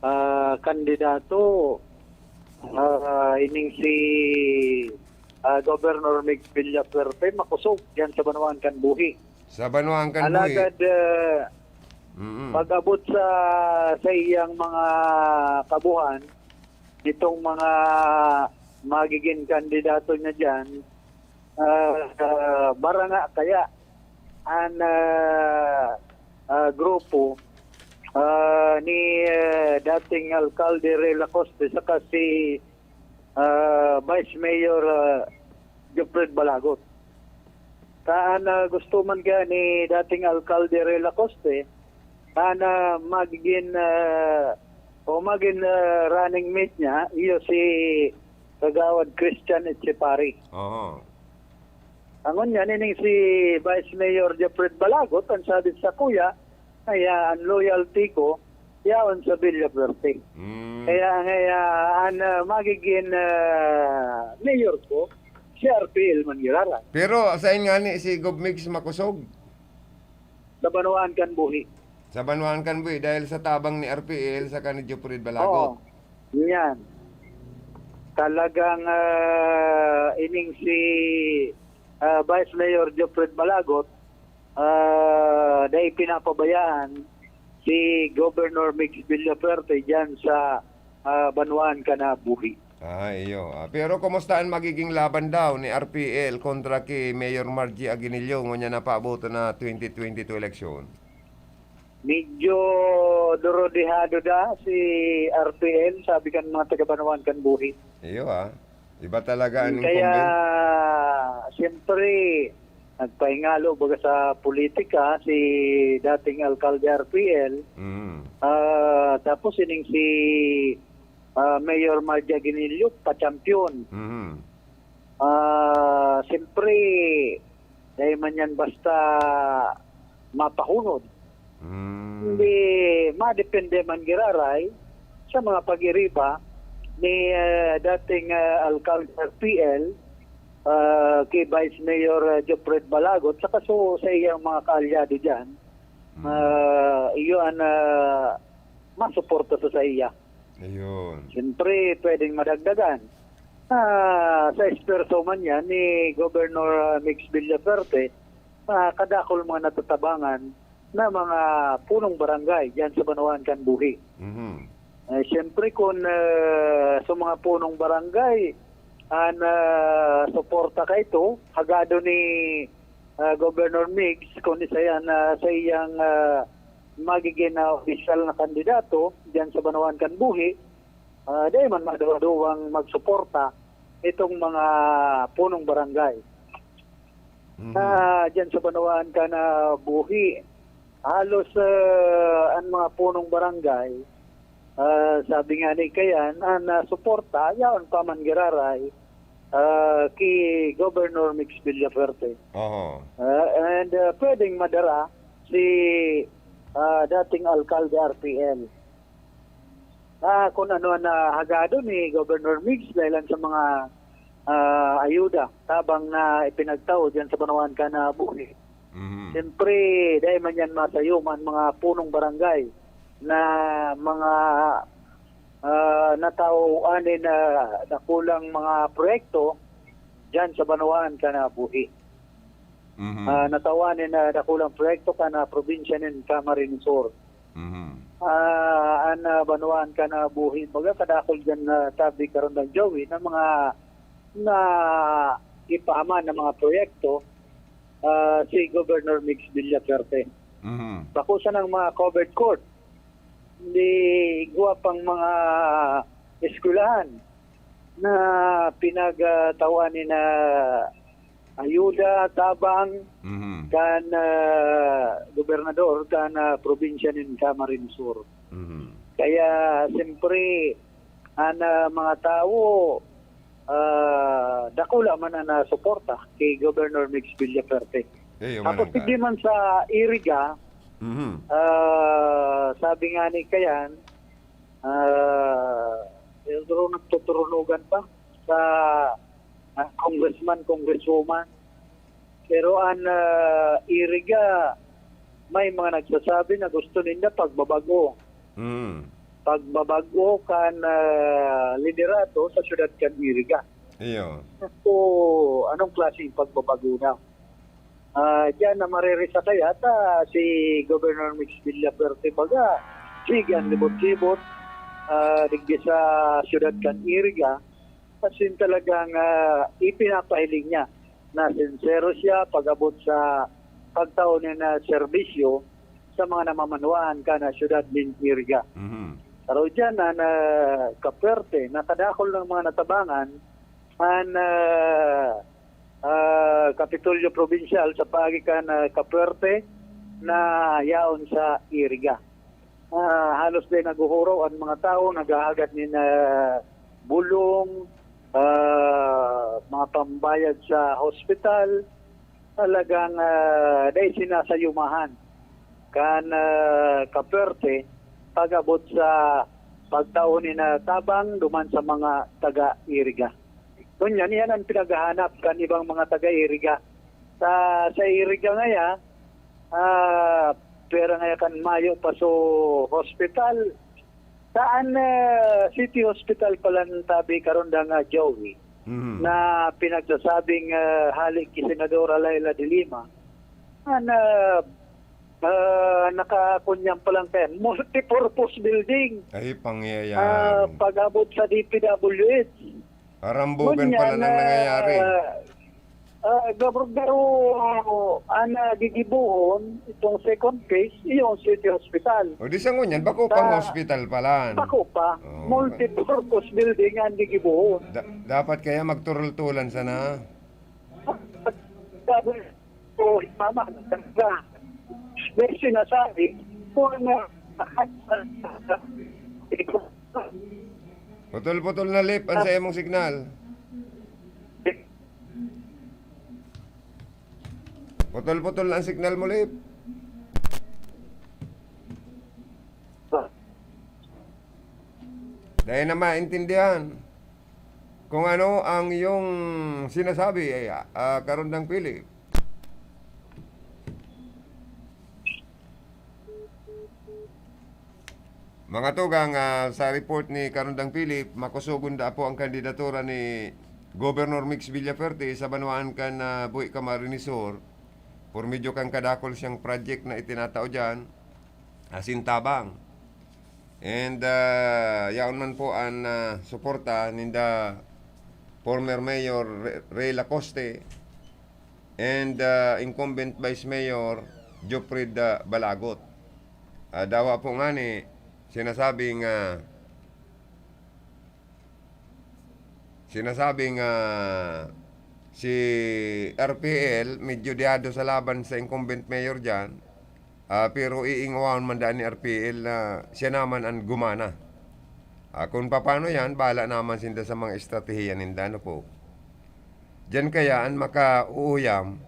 ah, kandidato, ah, ining si, ah, Governor Migs Villafuerte, makosog dyan sa banwaan kan buhi. Sa banwaan kan buhi. Alagad, ah, Mm. pag-abot sa, sa iyang mga kabuhan, nitong mga magiging kandidato niya dyan, ah, ah, baranga kaya an, ah, ah, grupo, ah, ni, ah, dating Alkalde Rey Lacoste saka si, ah, Vice Mayor, ah, Jopred Balagot. Taan na gusto man kaya ni dating Alkalde Rey Lacoste, taan na magiging, ah, o maging, ah, running mate niya, iyo si Kagawad Christian Etchepare. Oo. Ang ngunyan, ining si Vice Mayor Jopred Balagot, ang sabi sa kuya, kaya ang loyalty ko, yaon sa Villafuerte. Mm. Kaya, kaya, ang, ah, magiging, ah, mayor ko, si R P L man giraray. Pero, sain nga ni si Gov Migs makosog? Sa banwaan kan buhi. Sa banwaan kan buhi, dahil sa tabang ni R P L saka ni Jopred Balagot. Oo. Yan. Talagang, ah, ining si, ah, Vice Mayor Jopred Balagot, ah, dai pinapabayaan si Governor Migs Villafuerte diyan sa, ah, banwaan kan buhi. Ah, iyo. Ah, pero kumusta ang magiging laban daw ni R P L kontra ki Mayor Margie Aguinillo ngunyan na paabot na twenty twenty-two eleksyon? Medyo dorodehado da si R P L, sabi kan mga taga-banwaan kan buhi. Iyo, ah. Iba talaga ang Kaya, incumbent. Siyempre, nagpahingalo baga sa politika si dating Alkalde R P L. Mm. Ah, tapos ining si, ah, Mayor Margie Aguinillo, pa-champion. Mm. Ah, siyempre, dai man yan basta mapahunod. Mm. Hindi, madepende man giraray sa mga pag-iriba ni, eh, dating, eh, Alcalde R P L, ah, kay Vice Mayor, eh, Jopred Balagot, saka so, sa iyang mga kaalyado dyan. Mm. Ah, iyo an, ah, masuporta sa, sa iya. Ayun. Siyempre, pwedeng madagdagan. Ah, sa esfuerso man yan ni Governor, ah, Migs Villafuerte, ah, kadakul mga natatabangan na mga punong barangay diyan sa banwaan kan buhi. Mhm. Eh, siyempre, kung, ah, sa mga punong barangay, An, ah, suporta kaito, hagado ni, ah, Governor Migs, kun isa yan, ah, sa iyang, ah, magiging, ah, opisyal na kandidato diyan sa banwaan kan Buhi, ah, dai man maduwa-duwang magsuporta itong mga punong barangay. Mhm. Ah, diyan sa banwaan kan, ah, Buhi, halos, ah, an mga punong barangay, ah, sabi nga ni Kayan, an, ah, suporta, yaon pa man giraray, ah, ki Governor Migs Villafuerte. Oho. Ah, and, ah, pwedeng madara si, ah, dating alkalde R P L. Ah, kun ano an, ah, hagado ni Governor Migs dahelan sa mga, ah, ayuda tabang na ipinagtao diyan sa banwaan kan, ah, Buhi. Mhm. Siyempre, dai man yan masayuma an mga punong barangay na mga, ah, natawoan nin, ah, dakulang mga proyekto diyan sa banwaan kan, ah, Buhi. Mhm. Ah, natawoan nin, ah, dakulang proyekto kan, ah, probinsya nin Camarines Sur. Mhm. Ah, an, ah, banwaan kan, ah, Buhi, baga kadakul diyan na tabi karon lang, Joey, na mga na ipahaman na mga proyekto, ah, si Governor Migs Villafuerte. Mhm. Bako sanang mga covered court, igwa pang mga eskwelahan na pinagtawoan nin, ah, ayuda, tabang Mhm. kan, ah, gobernador kan, ah, probinsya nin Camarines Sur. Mhm. Kaya, siyempre, an, ah, mga tawo, ah, dakula man an, ah, suporta ki Governor Migs Villafuerte. Iyo man Tapos, ang ka- digdi man sa Iriga, Mhm. ah, sabi nga ni Kayan, ah, pero nagtuturunugan pa sa, ah, congressman, congresswoman. Pero an, ah, Iriga, may mga nagsasabi na gusto ninda pagbabago. Mm. Pagbabago kan, ah, liderato sa syudad kan Iriga. Iyo. So, anong klaseng pagbabago na? Ah, diyan na maririsa kaya ta si Governor Migs Villafuerte baga, sige an libot-libot, ah, digdi sa syudad kan Iriga. As in, talagang, ah, ipinapahiling niya na sinsero siya pag-abot sa pagtao niya na serbisyo sa mga namamanwaan kan, ah, siyudad nin Iriga. Mhm. Pero diyan na, na Capuerte, nakadakol ng mga natabangan an, ah, ah, Kapitolyo Probinsyal sa paagi kan, ah, Capuerte na yaon sa Iriga. Ah, halos din naghuhuraw an mga tawo, naghahagad nin, ah, bulong, ah, mga pambayad sa hospital. Talagang, ah, dai sinasayumahan kan, ah, Capuerte pag-abot sa pagtao nin, ah, tabang duman sa mga taga-Iriga. Ngunyan, iyan an pinaghahanap kan ibang mga taga-Iriga. Sa, sa Iriga ngaya, ah, pwera ngaya kan mayo pa so hospital. Sa an, ah, City Hospital palan tabi karon dang, ah, Joey, Mhm. na pinagsasabing, ah, hale ki Senadora Leila de Lima, an, ah, ah, nakakunyan palan kan multipurpose building. Ay, pangyayari. Ah, pag-abot sa D P W H. Karambugan Ngunyan pala nang na, nangyayari. Ah, garo-garo, ah, nagigibohon itong second phase, yung City Hospital. O di sa ngunyan, bako pang Sa hospital pala. Bako pa. Oo. Multipurpose building ang gigibohon. Da-, dapat kaya magturul-tulan sana. Sabi ko, mama, may sinasabi, kung ano, Putol-putol na, Lip, ang sa imong signal. Putol-putol na ang signal mo, Lip. Dahil na maintindihan kung ano ang iyong sinasabi, eh, ah, Karundang Philip. Mga tugang, ah, sa report ni Karundang Philip, makusogon daa po ang kandidatura ni Governor Mix Villafuerte sa banwaan kan, ah, Buhi Camarines Sur, por medyo kan kadakol siyang project na itinatao diyan, asin tabang. And, ah, yaon man po an, ah, suporta ninda former Mayor Re-, Rey Lacoste, and, ah, incumbent Vice Mayor Jopfred, ah, Balagot. Ah, dawa po ngani, sinasabing, ah, sinasabing, ah, si R P L medyo diyado sa laban sa incumbent mayor diyan. Ah, pero iingawahon man daan ni R P L na siya naman an gumana. Ah, kun papaano yan, bahala naman sinda sa mga estratehiya ninda, ano po. Diyan kaya an makauuyam,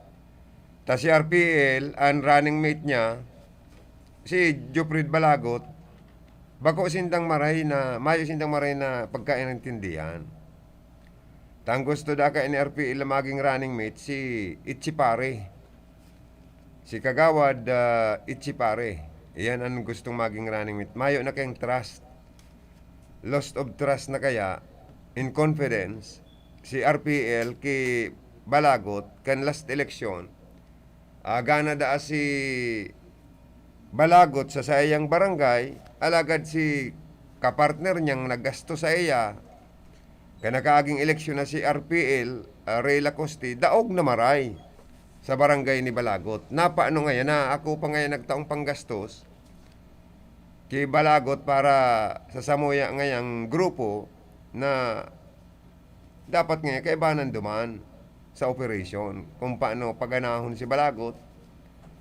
ta si R P L, an running mate niya, si Jopfred Balagot, bako sindang maray na, mayo sindang maray na pagkaintindihan. Ta an gusto daka ni R P L na maging running mate, si Itchipare. Si Kagawad, ah, Itchipare. Iyan an gustong maging running mate. Mayo na kayang trust. Loss of trust na kaya, in confidence, si R P L ki Balagot, kan last election, ah, gana daa si Balagot sa saiyang barangay, alagad si kapartner niyang naggasto sa iya, kan nakaaging eleksyon na si R P L, ah, Rey Lacoste, daog na maray sa barangay ni Balagot. Napano ngayon na ako pa ngayon nagtaong panggastos ki Balagot para sa samuya ngayang grupo na dapat ngayon kaibanan duman sa operation. Kung paano paganahon si Balagot,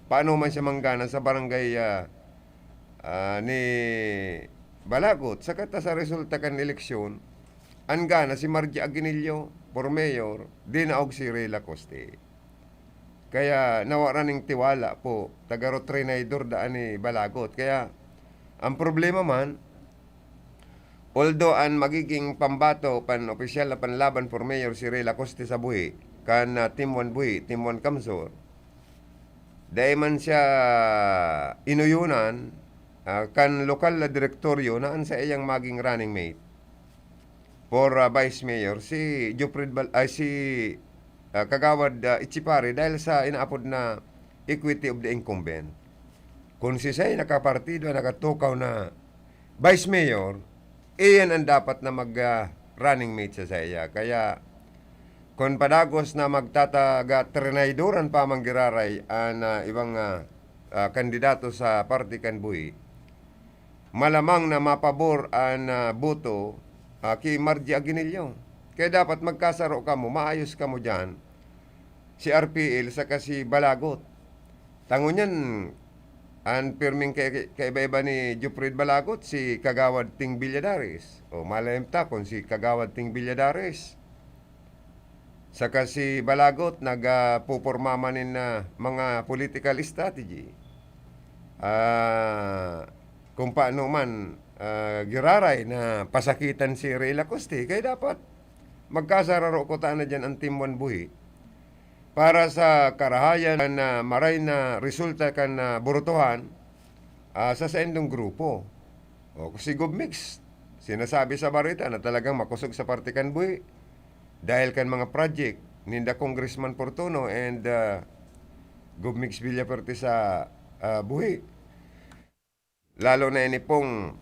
paano man siya manggana sa barangay, ah, ah, ni Balagot. Saka ta sa resulta kan eleksyon, an gana si Margie Aguinaldo for mayor, dinaog si Rey Lacoste. Kaya nawara ning tiwala po, taga-Rotrenaidor daan ni Balagot. Kaya ang problema man, although an magiging pambato pan opisyal na panlaban for mayor si Rey Lacoste sa buhi, kan, ah, Team One Buhi, Team One Kamsur, dai man siya inuyonan, ah, kan lokal na direktoryo na an saiyang maging running mate for, ah, vice mayor, si Jopfred Bal-, ay, si, ah, Kagawad, ah, Itchipare, dahil sa inaapod na equity of the incumbent. Kung si Say nakapartido, nakatukaw na vice mayor, iyan ang dapat na mag, ah, running mate sa saya. Kaya, kung padagos na magtataga-trinayduran pa man giraray an, ah, ibang, ah, ah, kandidato sa parte kan buhi, malamang na mapabor an, ah, boto, ah, ki Margie Aguinaldo. Kaya dapat magkasaro kamo, maayos kamo diyan, si R P L saka si Balagot. Ta ngunyan, an pirming ka-, kaiba-iba ni Jopfred Balagot, si Kagawad Ting Villadares. O, malay ta kun si Kagawad Ting Villadares saka si Balagot nagpuporma man nin, ah, mga political strategy. Ah, kung paano man, ah, giraray na pasakitan si Rey Lacoste, kaya dapat magkasararo ko ta na diyan an Team One Buhi para sa karahayan na maray na resulta kan, ah, burutuhan, ah, sa saindong grupo. O, si Gov Mix, sinasabi sa bareta na talagang makosog sa parte kan buhi. Dahil kan mga project ninda Congressman Fortuno and, ah, Gov Mix Villafuerte sa, ah, buhi. Lalo na ini pong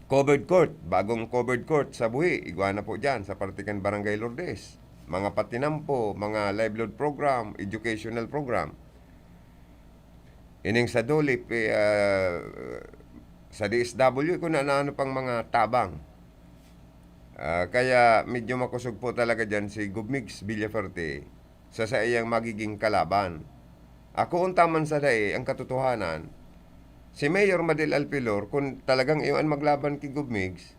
covered court, bagong covered court sa buhi, igwa na po diyan sa parte kan Barangay Lourdes. Mga patinampo, mga livelihood program, educational program. Ining sa DOLEP, eh, ah, sa D S W, kung ano-ano pang mga tabang. Ah, kaya medyo makosog po talaga diyan si Gov Mix Villafuerte sa saiyang magiging kalaban. Ako, unta man sa dai, ang katotohanan, si Mayor Madel Alpilor, kung talagang iyo an maglaban ki Gov Mix,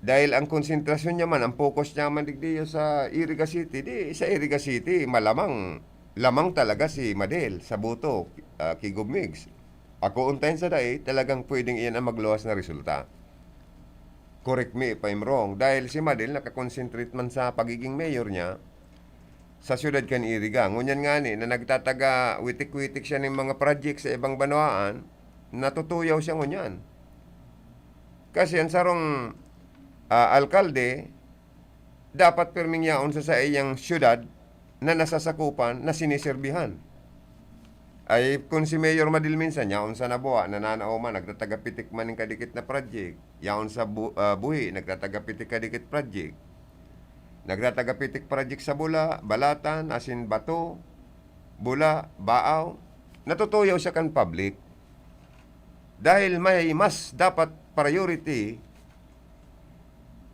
dahil ang konsentrasyon niya man, ang focus niya man digdi sa Iriga City, di sa Iriga City, malamang, lamang talaga si Madel sa boto, ah, ki Gov Mix. Ako, unta yan sa dai, talagang pwedeng iyan ang magluwas na resulta. Correct me if I'm wrong. Dahil si Madel nakakonsentrate man sa pagiging mayor niya sa siyudad kan Iriga. Ngunyan ngani na nagtataga witik-witik siya nin mga project sa ibang banwaan, natutuyaw siya ngunyan. Kasi ang sarong, ah, alkalde, dapat pirming yaon sa saiyang siyudad na nasasakupan, na siniserbihan. Ay, kun si Mayor Madil minsan, yaon sa Nabua, nananao man, nagtatagapitik man nin kadikit na project. Yaon sa Bu-, ah, Buhi, nagtatagapitik kadikit project. Nagtatagapitik project sa Bula, Balatan, asin Bato, Bula, Baaw. Natutuyaw siya kan public. Dahil may mas dapat priority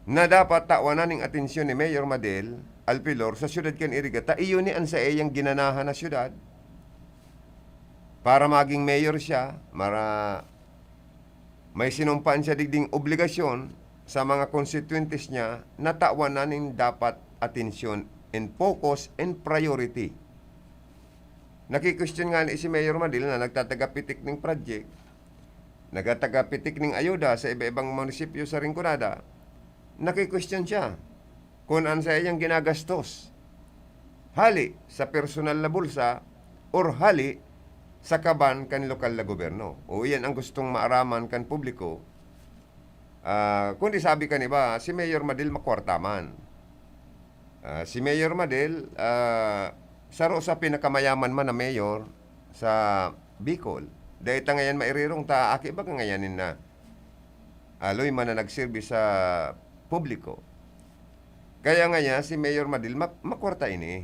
na dapat tawanan ning atensyon ni Mayor Madel Alpilor sa siyudad kan Iriga, ta iyo ni an saiyang ginanahan na siyudad. Para maging mayor siya, mara-, may sinumpaan siya digding obligasyon sa mga konstituyentes niya na tawanan nin dapat atensyon and focus and priority. Naki-question nga ni si Mayor Madel na nagtatagapitik ning project, nagtatagapitik ning ayuda sa iba-ibang munisipyo sa Rinconada. Naki-question siya kun an saiyang ginagastos hali sa personal na bulsa or hali sa kaban kan lokal na gobyerno. O iyan ang gustong maaraman kan publiko. Ah, kundi sabi kan iba, si Mayor Madel makwarta man. Ah, si Mayor Madel, ah, saro sa pinakamayaman man na mayor sa Bicol. Dai ta ngayan mairirong ta aki baga ngayan nin na aloy man na nagserbi sa publiko. Kaya ngayan, si Mayor Madel, mak-, makwarta ini.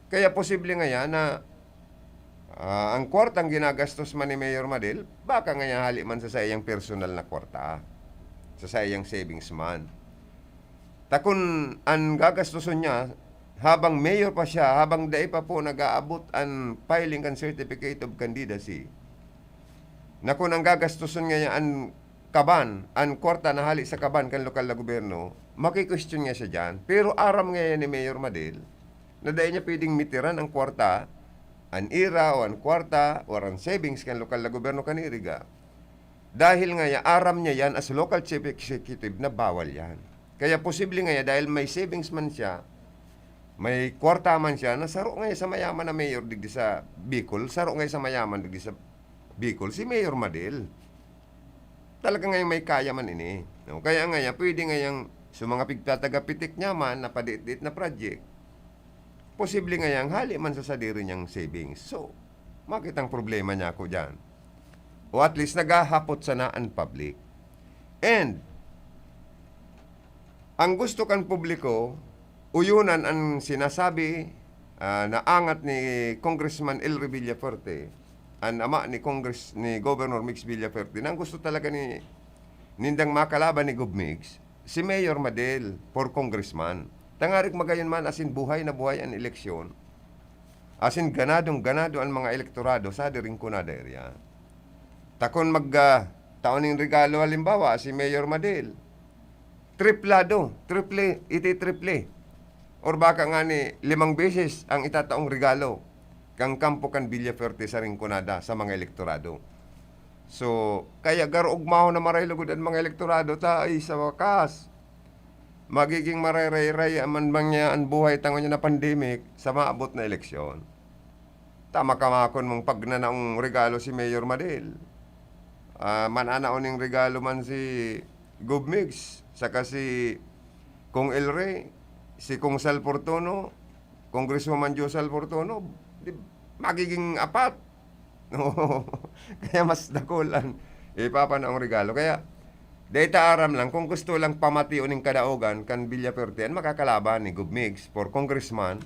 Kaya posible ngayan na, ah, ang kwartang ginagastos man ni Mayor Madel, baka ngayan hali man sa saiyang personal na kwarta, sa saiyang savings man. Ta kun an gagastoson niya, habang mayor pa siya, habang dai pa po nag-aabot an filing kan Certificate of Candidacy, na kun ang gagastoson ngayan an kaban, an kwarta na hali sa kaban kan lokal na gobyerno, maki-question nga siya diyan. Pero aram ngayan ni Mayor Madel na dai niya pwedeng mitiran ang kwarta, an ira o an kwarta o an savings kan lokal na gobyerno kan Iriga. Dahil nga ya, aram niya yan as local chief executive na bawal yan. Kaya posible nga ya, dahil may savings man siya, may kwarta man siya, na saro nga ya sa mayaman na mayor digdi sa Bicol, saro nga ya sa mayaman digdi sa Bicol, si Mayor Madel. Talaga nga yung may kaya man ini. No? Kaya nga ya, pwede nga yang sa mga pigtatagapitik niya man, na padiit-diit na project, posible nga yang hali man sa sadiri niyang savings. So, makitang problema niya ako dyan. O at least, naghahapot sana an public. And, ang gusto kan publiko, uyunan an sinasabi, ah, na angat ni Congressman Elry Villafuerte, an ama ni Congress-, ni Governor Migs Villafuerte, na ang gusto talaga ni, nindang makalaban ni Gov Migs, si Mayor Madel for congressman. Tangarig magayon man asin buhay na buhay an eleksyon, asin ganadong-ganado an mga elektorado sa Rinconada area. Ta kun mag, ah, tao ning regalo, halimbawa, si Mayor Madel, triplado, triple, iti triple. Or baka nga ni limang beses ang itataong regalo kan kampo kan Villafuerte sa Rinconada sa mga elektorado. So, kaya garo ugmahon na maray lugod an mga elektorado ta, ay, sa wakas, magiging marayray-ray man man niya an buhay tangon niya na pandemic sa maabot na eleksyon. Tama ka, makon mong pagnanaong regalo si Mayor Madel. Ah, mananaon ning regalo man si Gov Migs, saka si Kong Elry, si Kong Sal Fortuno, Congresswoman Jo Sal Fortuno, di, magiging apat. Oo. Kaya mas dakul an ipapanaong regalo. Kaya, dai ta aram lang kung gusto lang pamation ning kadaogan kan Villafuerte an makakalaban ni Gov Migs for congressman,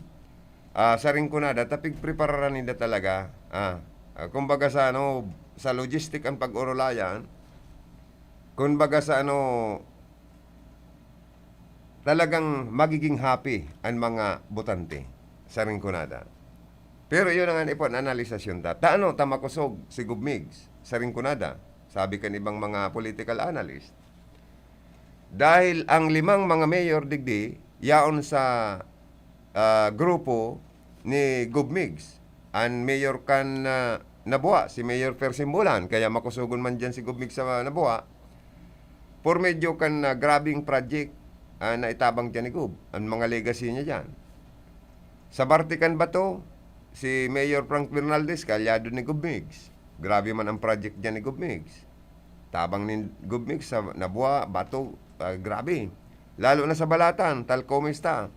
ah, sa Rinconada, ta pigprepararan ninda talaga. Ah, ah, kumbaga sa ano, sa logistic ang pag-orolayan, kumbaga sa ano, talagang magiging happy ang mga botante sa Rinconada. Pero yun ang ipon analisasyon ta. Ta ano, ta makosog si Gov Migs sa Rinconada, sabi kan ibang mga political analyst. Dahil ang limang mga mayor digdi, yaon sa, ah, grupo ni Gov Migs. An mayor kan, ah, Nabua, si Mayor Fer Simbulan, kaya makusogon man diyan si Gov Migs sa Nabua. Por medyo kan, ah, grabing project, ah, na itabang diyan ni Gov, ang mga legacy niya diyan. Sa Bartican Bato, si Mayor Frank Fernaldez, kaalyado ni Gov Migs. Grabe man ang project diyan ni Gov Migs. Tabang ni Gov Migs sa Nabua, Bato, ah, grabe. Lalo na sa Balatan, tal kumusta?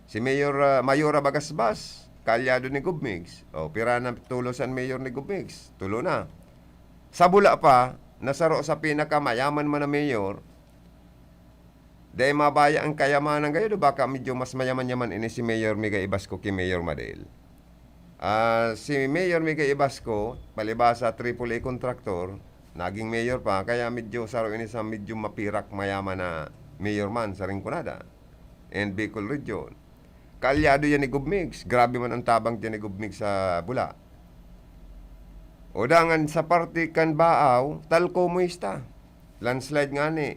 Si Mayor, ah, Mayora Bagasbas, kaalyado ni Gov Migs. O, pira na tulos an mayor ni Gov Migs? Tulo na. Sa bula pa, na saro sa pinakamayaman man na mayor, dai mabaya ang kayamanan gayod, o baka medyo mas mayaman-yaman ini si Mayor Migay Ibasco ki Mayor Madel. Ah, si Mayor Migay Ibasco, palibasa triple A contractor, naging mayor pa, kaya medyo saro ini sa medyo mapirak mayaman na mayor man sa Rinconada and Bicol Region. Kaalyado yan ni Gov Migs. Grabe man ang tabang diyan ni Gov Migs sa bula. O dangan sa parte kan Baao, talko muista. Landslide ngani.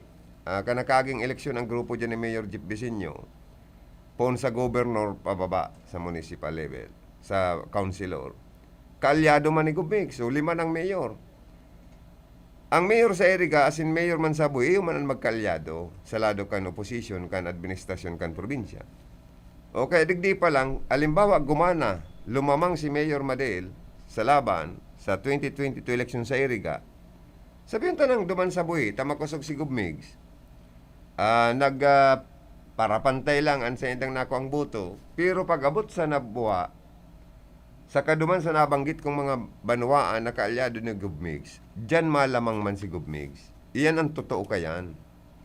Ah, kan nakaging eleksyon ang grupo diyan ni Mayor Jeff Bisinio, poon sa gobernador pababa sa municipal level, sa councilor. Kaalyado man ni Gov Migs, so lima ng mayor. Ang mayor sa Iriga, asin mayor man sa Buhi, iyo man an magkaalyado sa lado kan oposisyon kan administrasyon kan probinsya. O kaya digdi pa lang, alimbawa, gumana, lumamang si Mayor Madel sa laban sa twenty twenty-two eleksyon sa Iriga. Sabihon ta nang duman sa Buhi, ta makosog si Gov Migs. Ah, nag, ah, parapantay lang an saindang nakuang boto, pero pag-abot sa nabuha, saka duman sa nabanggit kong mga banwaan na kaalyado ni Gov Migs, diyan malamang man si Gov Migs. Iyan ang totoo kayan.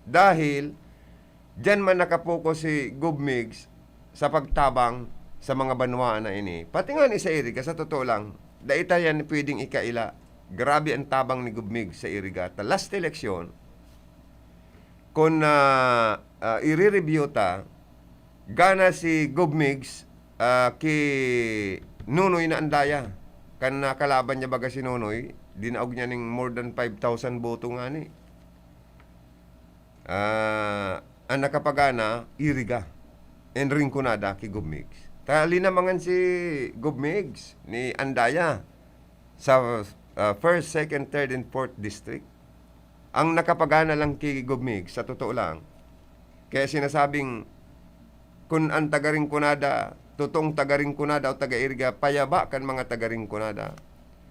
Dahil diyan man nakapokus si Gov Migs sa pagtabang sa mga banwaan na ini. Pati nga ni sa Iriga, sa totoo lang, dai ta yan pwedeng ikaila. Grabe ang tabang ni Gov Migs sa Iriga. Ta last eleksyon, kun, ah, ah, ire-review ta, gana si Gov Migs, ah, ki Nonoy na Andaya. Kan nakalaban niya baga si Nonoy, dinaog niya ning more than five thousand boto ngani. Ah, ang nakapagana, Iriga and Rinconada ki Gov Migs. Ta linamangan si Gov Migs ni Andaya sa, ah, first, second, third, and fourth district. Ang nakapagana lang ki Gov Migs, sa totoo lang. Kaya sinasabing, kun ang taga Rinconada, totoong taga Rinconada o taga Iriga, payaba kan mga taga Rinconada.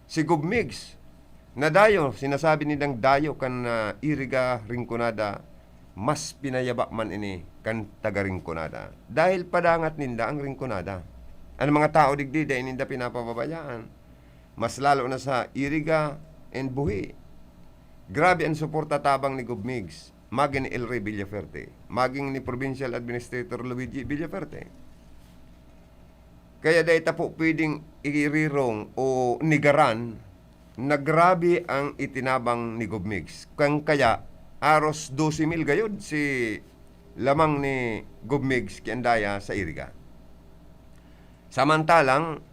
Si Gov Migs, na dayo, sinasabi nindang dayo kan, ah, Iriga, Rinconada, mas pinayaba man ini kan taga Rinconada. Dahil padangat ninda ang Rinconada. Ang mga tao digdi, dai ninda pinapababayaan. Mas lalo na sa Iriga and Buhi. Grabe ang suporta tabang ni Gov Migs, magin ni El Rey Villafuerte, magin ni Provincial Administrator Luigi Villafuerte. Kaya dai ta po pwedeng irirong o nigaran na grabe ang itinabang ni Gov Migs. Kan kaya, aros dose mil gayod si lamang ni Gov Migs ki Andaya sa Iriga. Samantalang,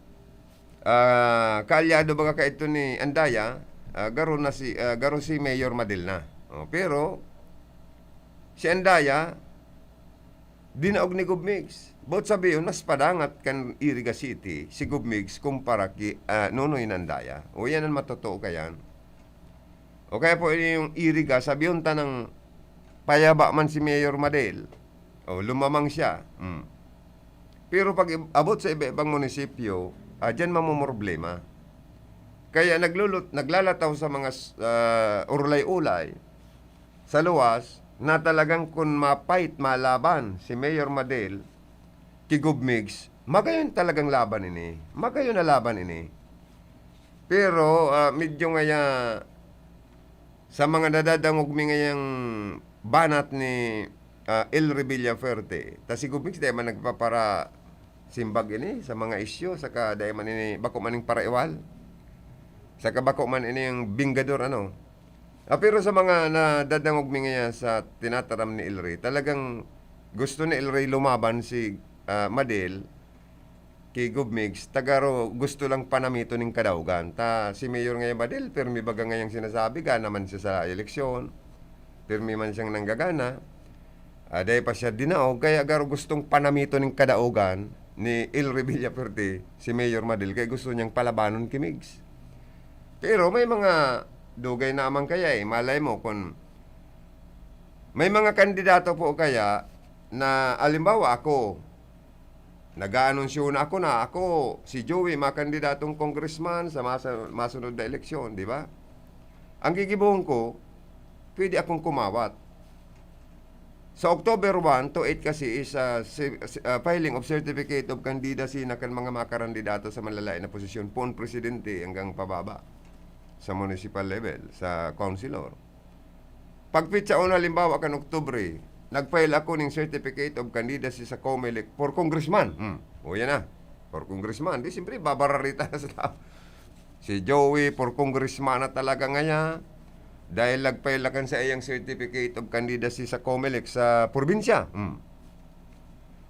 ah, kaalyado baga kaidto ni Andaya, ah, garo na si, ah, garo si Mayor Madel na. Oh, pero si Andaya, dinaog ni Gov Migs. Boot sabihon, mas padangat kan Iriga City si Gov Migs kumpara ki, ah, Nonoy na Andaya. O, yan ang matotoo kayan. O kaya po yung Iriga, sabihon ta nang payaba man si Mayor Madel. O, lumamang siya. Mm. Pero pag ib-, abot sa iba-ibang munisipyo, ah, diyan mamomroblema. Kaya naglulut-, naglalataw sa mga s-, ah, urulay-ulay sa luwas na talagang kun mapait, malaban si Mayor Madel ki Gov Migs, magayon talagang laban ini. Magayon na laban ini. Pero, ah, medyo ngaya sa mga nadadangog mi ngayang banat ni, ah, El Rey Villafuerte, ta si Gov Migs dai man nagpapara simbag ini sa mga isyu, saka dai man ini, bako man ning paraiwal, saka bako man ini ang binggador, ano. Ah, pero sa mga nadadangog mi ngayan sa tinataram ni El Rey, talagang gusto ni El Rey lumaban si, ah, Madel ki Gov Migs, ta garo gusto lang panamiton ning kadaogan. Ta si Mayor ngayan Madel, pirmi baga ngayang sinasabi, gana man siya sa eleksyon, pirmi man siyang nanggagana. Ah, dai pa siya dinaog, kaya garo gustong panamiton ning kadaogan ni El Rey Villafuerte si Mayor Madel, kaya gusto niyang palabanon ki Migs. Pero may mga dugay naman kaya eh. Malay mo kung may mga kandidato po kaya na, alimbawa, ako, nag-aanunsyo na ako na ako, si Joey, makandidatong congressman sa masa-, masunod na eleksyon, di ba? Ang gigibohon ko, pwede akong kumawat. Sa October one to eight kasi is, ah, si, si, ah, filing of certificate of candidacy na kan mga makarandidato sa malalain na posisyon, poon presidente hanggang pababa sa municipal level, sa councilor. Pag petsa uno, halimbawa, kan Oktubre, nag-file ako ning certificate of candidacy sa Comelec for congressman. Hmm. O, yan na. For congressman. Di, siyempre, babararita na sa tao. Si Joey, for congressman na talaga ngaya. Dahil nag-file na kan sa iyang certificate of candidacy sa Comelec sa probinsya. Hmm.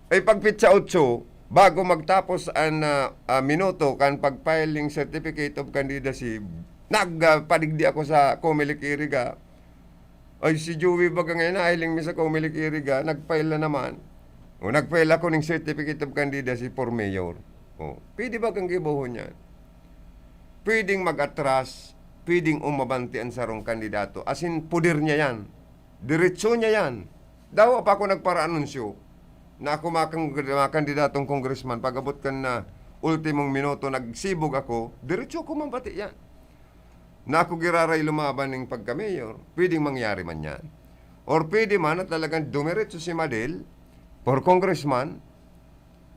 Ay, pag petsa otso, bago magtapos an, ah, ah, minuto kan pag-filing certificate of candidacy, nag, ah, padigdi ako sa Comelec Iriga. Ay, si Joey baga ngayon, nahiling mi sa Comelec Iriga, nag-file na naman. O, nag-file ako ning certificate of candidacy for mayor. O, pwede ba kang gibohon yan? Pwedeng mag-atras, pwedeng umabanti ang sarong kandidato. As in, poder niya yan. Diretso niya yan. Dawa pa ako nagparaanunsyo na ako makang-, makandidatong congressman. Pag-abot kan na ultimong minuto, nagsibog ako, diretso ko mabati yan. Na ako giraray lumaban ning pagka-mayor, pwedeng mangyari man yan. Or pwede man na talagang dumiretso si Madel for congressman,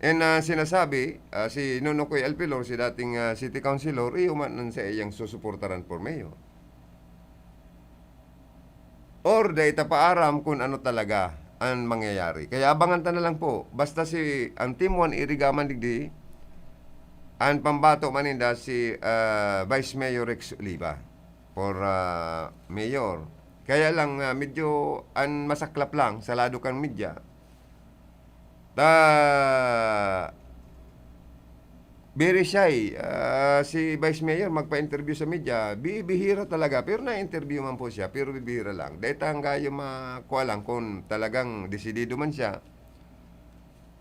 and, ah, sinasabi, ah, si Nonokoy Alpilor, si dating, ah, city councilor, iyo man ang sa iyang susuportaran for mayor. Or dai ta pa aram kun ano talaga an mangyayari. Kaya abangan ta na lang po. Basta si, ang Team One Iriga man digdi, an pambato man ninda si, ah, Vice Mayor Rex Oliva for, ah, mayor. Kaya lang, ah, medyo an masaklap lang sa lado kan media. Ta, very shy, ah, si Vice Mayor magpa-interview sa media. Bi-, bihira talaga, pero na-interview man po siya, pero bibihira lang. Dai ta gayo ma-, kuha lang kung talagang desidido man siya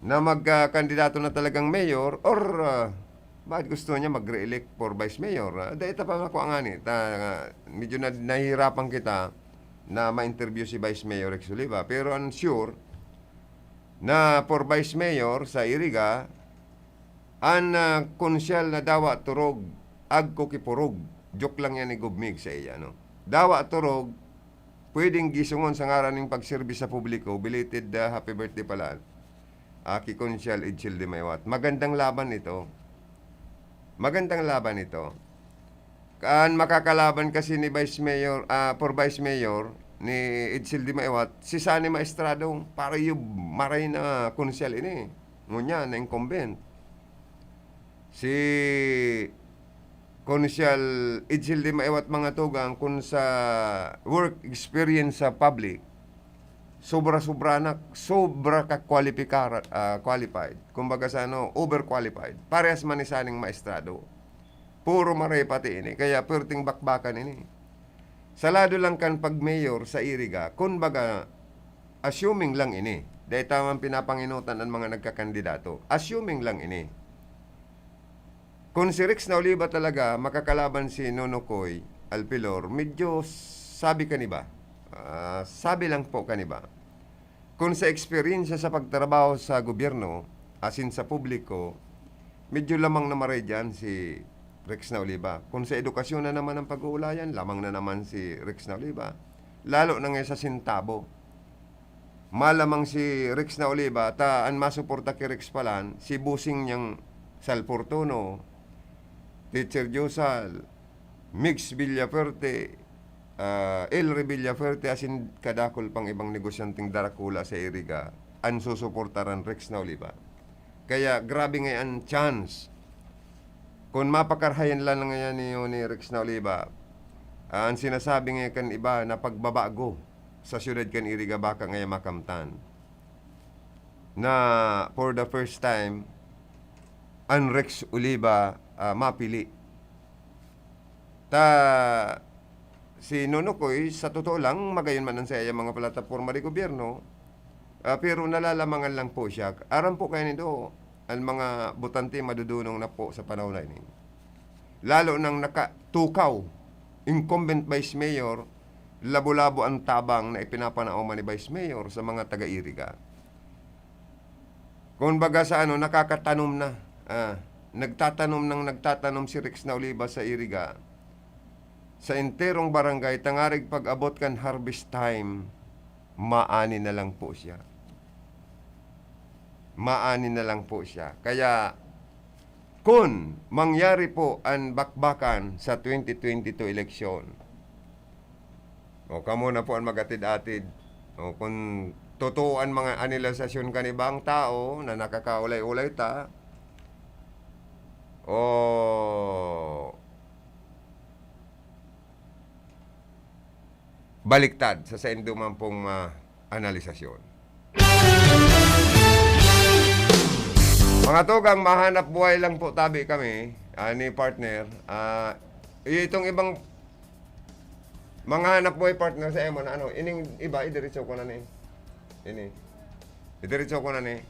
na magkakandidato na talagang mayor or, ah, bakit gusto niya mag-re-elect for Vice Mayor. Ah, dai ta pa makuha ngani. Ta, medyo na, nahihirapan kita na ma-interview si Vice Mayor Rex Oliva. Pero ang sure, na for Vice Mayor sa Iriga, an, ah, konsyal na Dawa Turog, Agko Kipurog. Joke lang yan ni Gov Mig sa iya, no? Dawa Turog, pwedeng gisungon sa ngaran ning pagserbi sa publiko, belated, ah, happy birthday pala. Aki Konsyal Edsel de Maywat. Magandang laban ito. Magandang laban ito. Kan makakalaban kasi ni Vice Mayor, ah, for Vice Mayor, ni Edsel de Maywat, si Sonny Maestrado, para yung maray na konsyal ini. Ngunyan, na incumbent. Si Konsyal Edsel de Maywat, mga tugang, kun sa work experience sa public, sobra-sobra na, sobra ka kwalipikar-, ah, qualified. Kumbaga sa ano, overqualified. Parehas man ni Sonny Maestrado. Puro maray pati ini, kaya perting bakbakan ini. Sa lado lang kan pag-mayor sa Iriga, kun baga, assuming lang ini. Dai ta man pinapanginutan an mga nagkakandidato. Assuming lang ini. Kun si Rex na Oliva talaga makakalaban si Nonokoy Alpilor, medyo sabi kan iba. Ah, sabi lang po kan iba. Kun sa eksperyensya sa pagtrabaho sa gobyerno, asin sa publiko, medyo lamang na maray diyan si Rex na Oliva. Kun sa edukasyon na naman ang pag-uulayan, lamang na naman si Rex na Oliva. Lalo na ngayon sa sentabo. Malamang si Rex na Oliva, ta an masuporta ki Rex palan, si bossing niyang Sal Fortuno, Teacher Josal, Mix Villafuerte, ah, Elry Villafuerte, asin kadakul pang ibang negosyanteng darakula sa Iriga, an susuportaran Rex na Oliva. Kaya grabe ngay an chance. Kun mapakarahayan lang ngayon ni, ni Rex na Oliva, ah, an sinasabi ngay kan iba na pagbabago sa siyudad kan Iriga baka ngay makamtan na for the first time, an Rex Oliva, ah, mapili. Ta, si Nonokoy, sa totoo lang, magayon man an saiyang mga plataporma de gobyerno, ah, pero nalalamangan lang po siya. Aram po kayo nito, ang mga botante madudunong na po sa panahon na ini. Lalo nang nakatukaw, incumbent vice mayor, labo-labo ang tabang na ipinapanao man ni vice mayor sa mga taga-Iriga. Kumbaga sa ano, nakakatanom na. Ah, nagtatanom nang nagtatanom si Rex na Oliva sa Iriga. Sa enterong barangay, tangarig pag-abot kan harvest time, Maani na lang po siya. Maani na lang po siya. Kaya, kun mangyari po an bakbakan sa twenty twenty-two eleksyon, o, kamo na po an mag-atid-atid. O, kun totoo an mga anilisasyon kan ibang tao na nakakaulay-ulay ta, o baliktad sa saindo man pong mga analisasyon. Mga tugang, mahanap buhay lang po tabi kami, ah, ni partner. Ah, itong ibang mga hanap buhay partner sa emo na ano, ining iba, idiretso ko na ni. Ini. Idiretso ko na ni.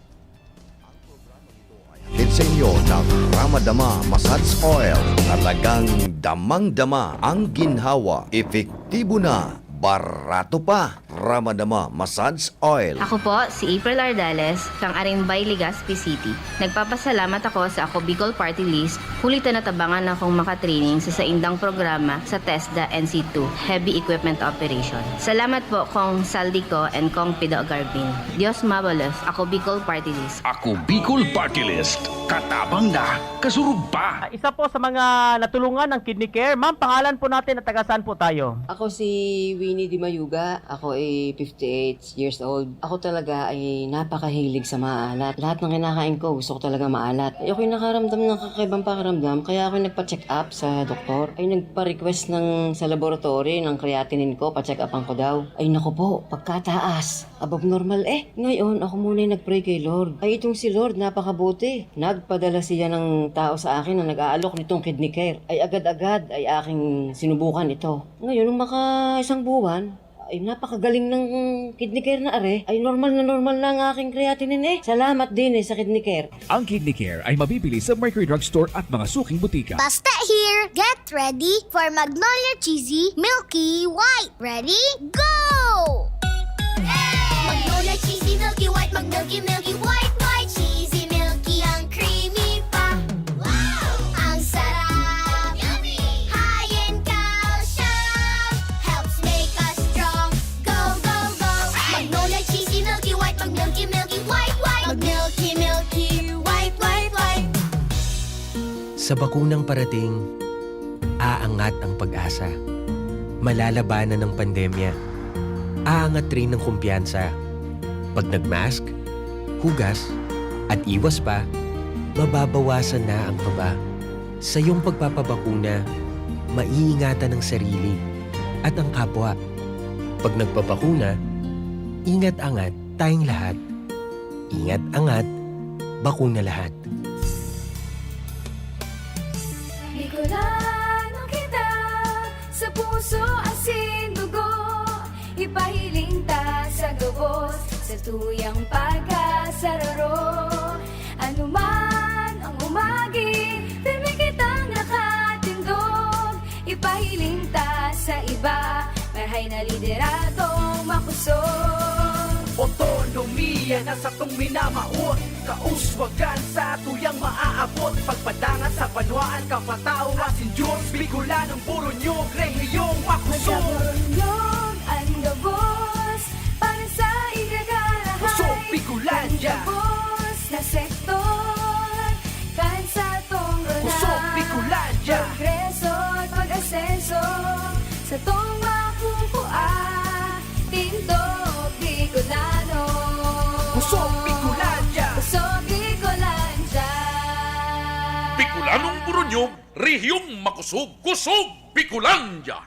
Hatid sa inyo ng Ramadama Massage Oil. Talagang damang-dama ang ginhawa. Epektibo na, barato pa. Ramadama Massage Oil. Ako po si April Ardales, kang Arimbay, Legazpi City. Nagpapasalamat ako sa Ako Bicol Party List, huli ta natabangan akong makatraining sa saindang programa sa TESDA N C two, Heavy Equipment Operation. Salamat po, Kong Saldico and Kong Pido Garbin. Dios mabalos, Ako Bicol Party List. Ako Bicol Party List. Katabang na, kasurog pa. Ah, isa po sa mga natulungan ng Kidney Care. Ma'am, pangalan po natin at taga saan po tayo? Ako si Winnie Di Mayuga. Ako ay fifty-eight years old. Ako talaga ay napakahilig sa maalat. Lahat ng kinakain ko, gusto ko talaga maalat. Ay, ako'y nakaramdam ng kakaibang pakiramdam, kaya ako nagpa-check up sa doktor. Ay, nagpa-request ng, sa laboratory ng creatinine ko, pa-check upan ko daw. Ay, naku po, pagkataas. Above normal eh. Ngayon, ako muna yung nag-pray kay Lord. Ay, itong si Lord, napakabuti. Nagpadala siya ng tao sa akin na nag-aalok nitong Kidney Care. Ay, agad-agad ay aking sinubukan ito. Ngayon, nung maka isang buwan, ay, napakagaling ng Kidney Care na are. Ay, normal na normal na ang aking creatinine eh. Salamat din eh sa Kidney Care. Ang Kidney Care ay mabibili sa Mercury Drug Store at mga suking butika. Basta here, get ready for Magnolia Cheesy Milky White. Ready? Go! Magnolia Cheesy Milky White, mag-milky, milky, white, white, cheesy, milky, ang creamy pa. Wow! Ang sarap! Yummy! High in calcium, helps make us strong. Go, go, go! Magnolia Cheesy Milky White, mag-milky, milky, white, white, mag-milky, milky, white, white, white. Sa bakunang parating, aangat ang pag-asa. Malalabanan ang pandemya. Aangat rin ang kumpiyansa. Pag nag-mask, hugas, at iwas pa, mababawasan na ang kaba. Sa iyong pagpapabakuna, maiingatan ang sarili at ang kapwa. Pag nagpabakuna, ingat-angat tayong lahat. Ingat-angat, bakuna lahat. Bicolano kita, sa puso, asin, dugo. Ipahiling ta sa gabos, sa tuyang pagkasararo. Anuman ang umagi, pirmi kitang nakatindog. Ipahiling ta sa iba, marahay na lideradong makosog. Otonomiya na satong minamawot, kauswagan sa tuyang maaabot, pagpadangat sa banwaan, kapataw asin Diyos, Bicolanong Boronyog, rehiyong makosog. Magkaboronyog an gabos para sa igagarahay. Kusog Bicolandia. Kan gabos na sektor, kan satong rona. Kusog Bicolandia. Progreso at pag-asenso, satong makukua, tindog Bicolano. Kusog Bicolandia. Kusog Bicolandia. Bicolanong Boronyog, rehiyong makosog, kusog Bicolandia.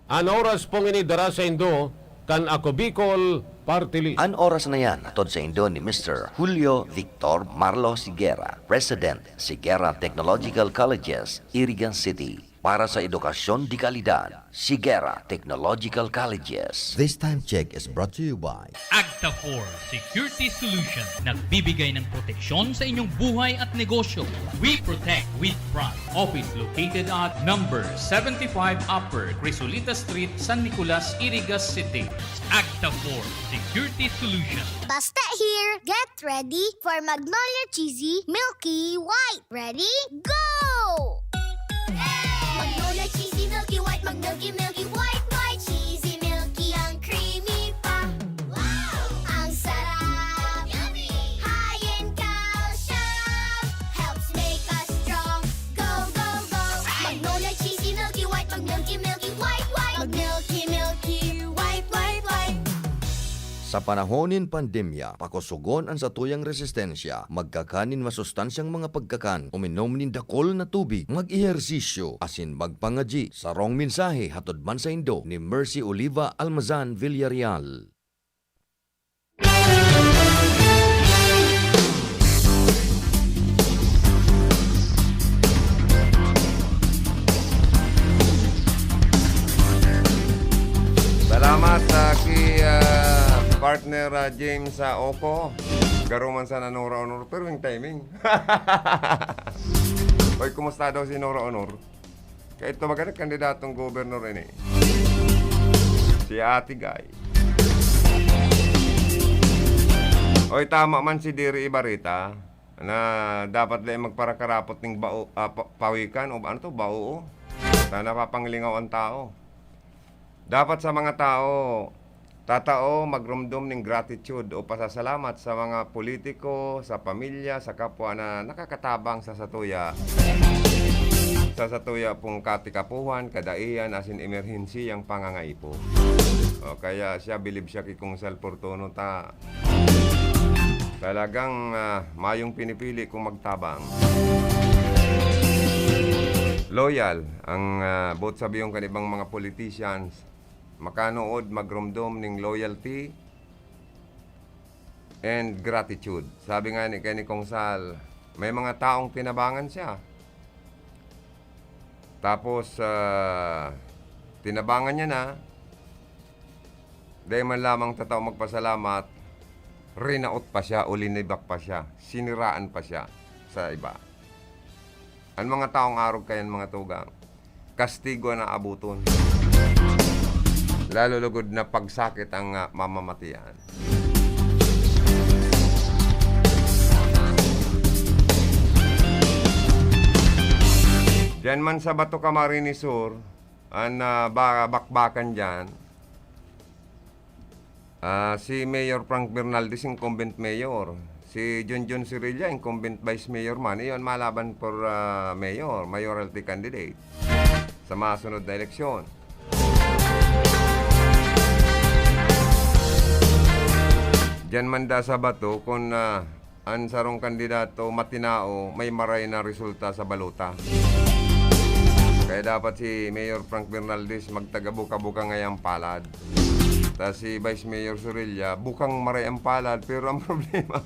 An oras pong ini dara saindo kan Ako Bicol Party List. An oras na yan, hatod saindo ni Mister Julio Victor Marlos Higuera, President, Higuera Technological Colleges, Irigan City. Para sa edukasyon de kalidad, Higuera Technological Colleges. This time check is brought to you by Agta four Security Solution, nagbibigay ng proteksyon sa inyong buhay at negosyo. We protect with pride. Office located at number seventy-five Upper Crisolita Street, San Nicolas, Irigas City. Agta four Security Solution. Basta here, get ready for Magnolia Cheesy Milky White. Ready? Go! Magnolia Cheesy Milky White, mag-milky, milky, white, white, cheesy, milky, ang creamy pa. Wipe, wipe. Mag-Milky, Milky. Wipe, wipe, wipe. Sa panahon nin pandemya, pakosogon an satuyang resistensya. Magkakan nin masustansyang mga pagkakan, uminom nin dakul na tubig, mag-ehersisyo, asin magpangadyi. Sarong mensahe hatod man saindo ni Mercy Oliva Almazan Villarreal. Salamat sa ki, ah, partner, ah, James, ah, Oco. Garo man sana Nora Honor, pero yung timing. Oy, kumusta daw si Nora Honor? Kaya ito magaling kandidatong gobernador ini. Si Ate Guy. Oy, tama man si Diri Ibarita na dapat dai magparakarapot ning bao, ah, pa- pawikan o ano to, bao. Na napapanglingaw ang tao. Dapat sa mga tao, tatao magromdom ning gratitude o pasasalamat sa mga politiko, sa pamilya, sa kapwa na nakakatabang sa satuya. Sa satuya pong katikapuhan, kadaihan, asin emerhensiyang pangangaipo. O kaya siya, bilib siya ki Kong Sal Fortuno ta. Talagang, ah, mayong pinipili kung magtabang. Loyal ang, ah, boot sabihon kan ibang mga politicians. Makanood, magromdom ning loyalty and gratitude. Sabi nga ni, kay ni Kong Sal, may mga taong tinabangan siya. Tapos, ah, tinabangan niya na, dai man lamang tatao magpasalamat, rinaot pa siya o linibak pa siya, siniraan pa siya sa iba. An mga taong arog kayan, mga tugang, kastigo an aaboton. Lalo lugod na pagsakit ang, ah, mamamatian. Diyan man sa Bato, Camarines Sur, an, ah, ba- bakbakan diyan, ah, si Mayor Frank Bernaldez, incumbent mayor. Si Junjun Cirilla, incumbent vice mayor man. Iyon, malaban for, ah, mayor, mayoralty candidate sa masunod na eleksyon. Diyan man da sa Bato, kung, ah, an sarong kandidato matinao, may maray na resulta sa balota. Kaya dapat si Mayor Frank Bernaldez magtaga buka-buka ngayang palad. Ta si Vice Mayor Sorella, bukang maray ang palad, pero ang problema,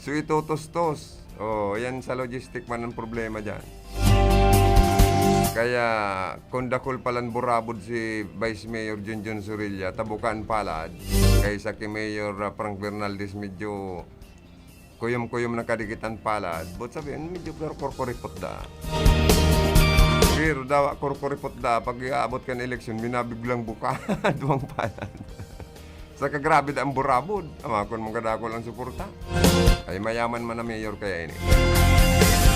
so itutustos. Oh, yan sa logistic man ang problema diyan. Kaya kung dakul palan burabod si Vice Mayor Junjun Sorella, ta buka an palad, kaysa ki Mayor, ah, Frank Bernaldez, medyo kuyom-kuyom na kadikit an palad, but sabihin, medyo kur-, kurkuripot da. Pero dawa kurkuripot da, pag aabot kan eleksyon, minabiglang buka, duwang palad. Saka grabe da ang burabod. Ama, kun magkadakol ang suporta. Ay, mayaman man na mayor kaya ini.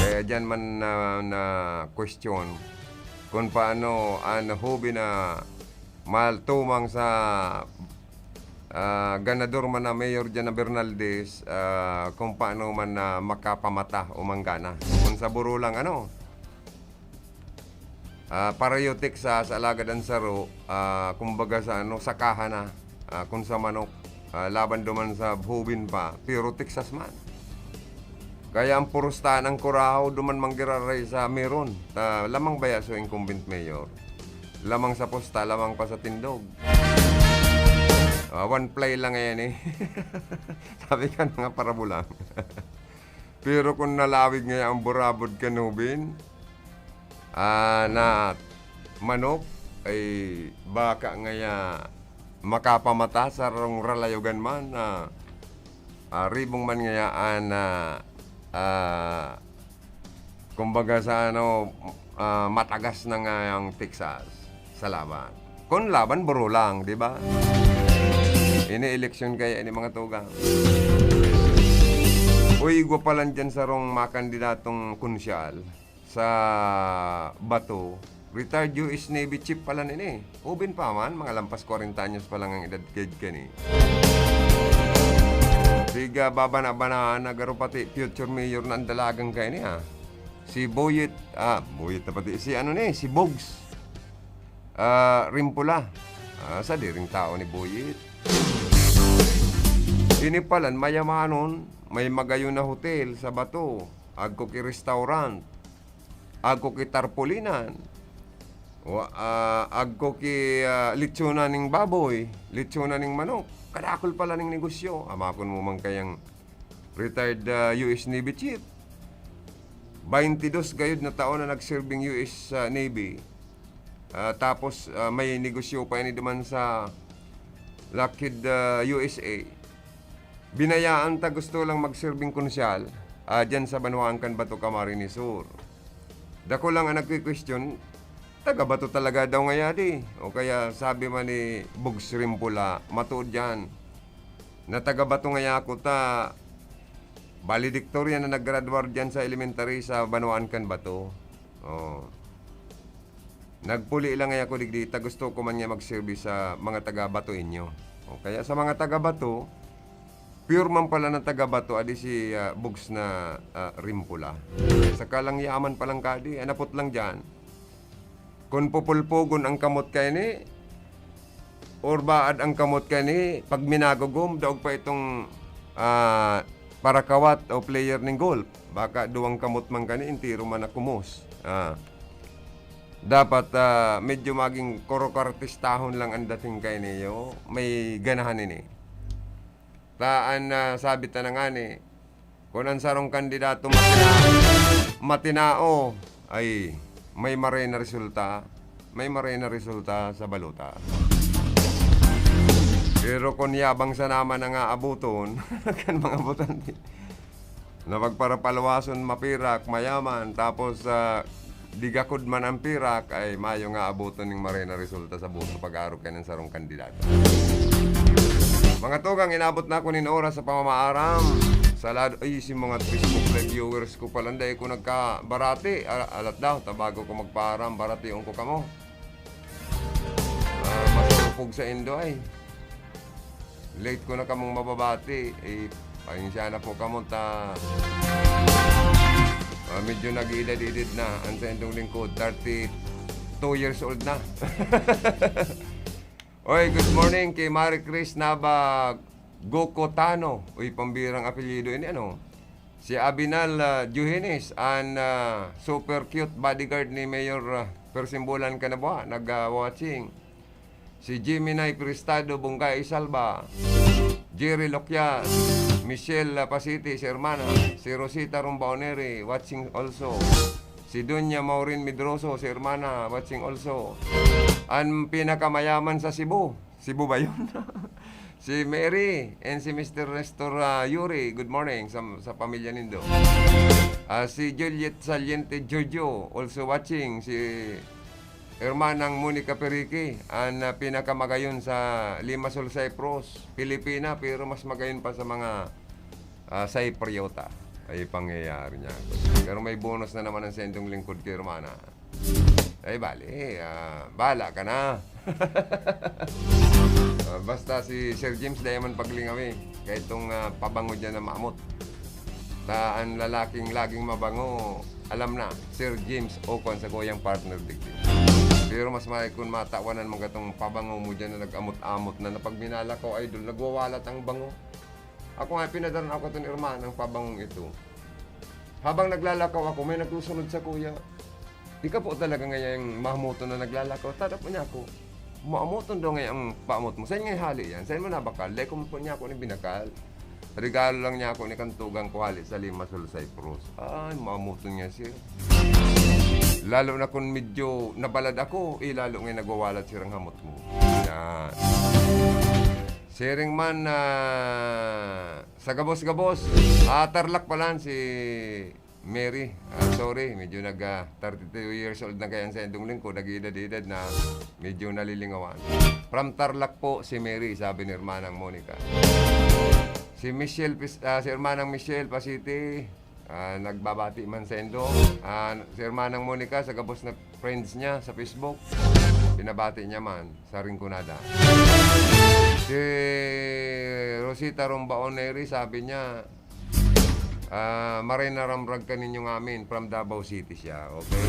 Kaya diyan man na, na question kung paano an hoben na maltumang sa, ah, ganador man na mayor diyan na Bernaldez, ah, kung paano man na makapamata o manggana. Kung sa buro lang, ano, ah, pareho Texas, alagad an saro, ah, kumbaga sa, ano, sakahan na, ah, kun sa manok, ah, laban duman sa hoben pa, pero Texas man. Kaya ang purustahan ang Curaao, duman manggiraray sa Meron. Ta, lamang baya so incumbent mayor? Lamang sa pusta, lamang pa sa tindog. Ah, one ply lang ngayon eh. Sabi ka na nga, parabola. Pero kung nalawig ngaya ang burabod kan hoben, ah, na manok, ay baka ngaya makapamata sa rong ralayogan man na, ah, ribong man ngaya an, ah, ah, kumbaga sa ano, ah, matagas na ngayang Texas sa laban. Kun laban, buro lang, di ba? Ini eleksyon kaya ini, mga tugang. Uy, igwa pa lang dyan sarong makandidatong konsyal sa Bato. Retired U S Navy chief pala nini. Hoben pa man, mga lampas kwarenta anyos pa lang ang edad kay kani. Siga, babana-banahan na garo pati future mayor na ang dalagan kay ni, ah. Si Boyet, ah, Boyet na pati. Si ano ni, si Bogs. ah, Rimpula. Ah, sadiring tao ni Buyit. Ini palan mayamanon, may magayon na hotel sa Bato. Agko ki restaurant. Agko ki tarpolinan. Wa-, ah, agko ki, ah, litsonan ning baboy, litsonan ning manok. Kadakul pala ning negosyo. Amakon mo man kayang retired, ah, U S Navy chief. Baintidos gayod na taon na nagserbing U S, ah, Navy. Ah, tapos, ah, may negosyo pa ini duman sa Lockheed, ah, U S A. Binayaan ta gusto lang magserbing konsyal, ah, diyan sa banwaan kan Bato, Camarines Sur. Dako lang ang nagki-question, taga Bato talaga daw ngaya di? O kaya sabi man ni Bugs Rimpula, matuod yan, na taga Bato ngaya ako ta, valedictorian na naggraduar diyan sa elementary sa banwaan kan Bato. Oh. Nagpuli lang ngaya ako digdi, ta gusto ko man nga magserbi sa mga taga Bato inyo. O kaya sa mga taga Bato, pure man pala na taga Bato, adi si, ah, Bugs na, ah, Rimpula. Saka lang yaman pa lang kadi, anapot lang diyan. Kun pupulpugon ang kamot kaini, or baad ang kamot kaini, pag minagugom, daog pa itong, ah, parakawat o player ning golf. Baka duwang kamot man kani, entero man na kumos. Ah. Dapat, ah, medyo maging korokartistahon lang ang dating kaini, o may ganahan ini. Ta an, ah, sabi ta na ngani, kun an sarong kandidato matina-, matinao, ay may maray na resulta, may maray na resulta sa balota. Pero kun yabang sana man ang aaboton kan mga botante, na pagparapalwason, mapirak, mayaman, tapos, ah, digakod man ang pirak, ay mayo nga aboton ning maray na resulta sa boto pag-arog kan sarong kandidato. Mga tugang, inabot na ako nin oras sa pamamaaram. Sa lado, ay, si mga Facebook Live viewers ko pala, dai ko nagkabarati. Ala-, alat daw, ta bago ko magpaaram, baratiyon ko kamo. Ah, masarupog sa indo ay. Late ko na kamong mababati. Eh, pasensya na po kamo ta, ah, medyo nag-iidad-idad na ang sa indong lingkod. Thirty-two years old na. Oy, good morning kay Marie Chris Nava Gokotano. Uy, pambirang apelyido ini, ano? Si Abinal, ah, Johenes, an, ah, super cute bodyguard ni Mayor, ah, Persimbulan Canaboha, nag, ah, watching. Si Jimmy Nay Prestado, Bungkay Salva. Jerry Lokyas, Michelle, ah, Pasiti, si hermana. Si Rosita Rumbaoneri, watching also. Si Doña Maureen Medroso, si hermana, watching also. An pinakamayaman sa Cebu. Cebu ba yun? Si Mary and si Mister Nestor, ah, Yuri, good morning sa, sa pamilya nindo. Ah, si Juliet Saliente Jojo, also watching. Si Hermanang Monica Perique, an, ah, pinakamagayon sa Limassol, Cyprus, Pilipina, pero mas magayon pa sa mga, ah, Cypriota. Ay pangyayari niya. Pero may bonus na naman ang sendong lingkod kay Hermana. Ay, bale, ah, bahala ka na. Ah, basta si Sir James, dai man paglingawi. Kaya itong, ah, pabango dyan na maamot. Ta an lalaking laging mabango, alam na, Sir James o kwan sa kuyang partner digdi. Pero mas maray kun matawanan mo gatong pabango mo dyan na nag-amot-amot na, na pag minalakaw, idol, nagwawalat ang bango. Ako nga, pinadaran ako itong hermanang pabangong ito. Habang naglalakaw ako, may nagsusunod sa kuya. Ika po talaga ngayang mahamoton na naglalakaw. Tada po niya ako, maamoton daw ngayon ang paamot mo. Saan nga hali yan? Saan mo nabakal? Dahil kung po niya ako ni binakal. Regalo lang niya ako ni kantugang ko hali sa Limassol, Cyprus. Ay, maamoton nga siya. Lalo na kung medyo nabalad ako, eh, lalo nga nagwawalat sirang hamot mo. Yan. Siring man, ah, sa gabos-gabos, ah, Tarlac pala si Mary. Ah, sorry, medyo nag, ah, thirty-two years old na kaya sa indong lingkod, nag-edad-edad na, medyo nalilingawan. From Tarlac po si Mary, sabi ni Hermanang Monica. Si Michelle, Pis-, ah, si Hermanang Michelle Pasiti, ah, nagbabati man sa indo. Ah, si Hermanang Monica, sa gabos na friends niya sa Facebook, pinabati niya man sa Rinconada. Si Rosita Rombaon Neri, sabi niya, ah, "Maray na ramrag ka ninyo ngamin, from Davao City siya." Okay?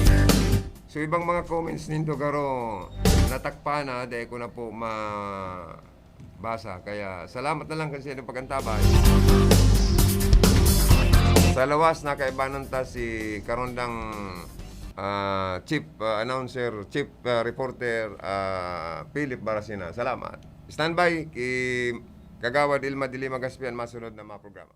So, ibang mga comments nindo, garo, natakpan na, dai ko na po mabasa. Kaya, salamat na lang kasi sa pag-antabay. Sa lawas, nakaibanan ta si karondang, ah, chief, ah, announcer, chief, ah, reporter, ah, Philip Barasina. Salamat. Standby, ki Kagawad Ilma Dilima Gaspian, masunod na mga programa.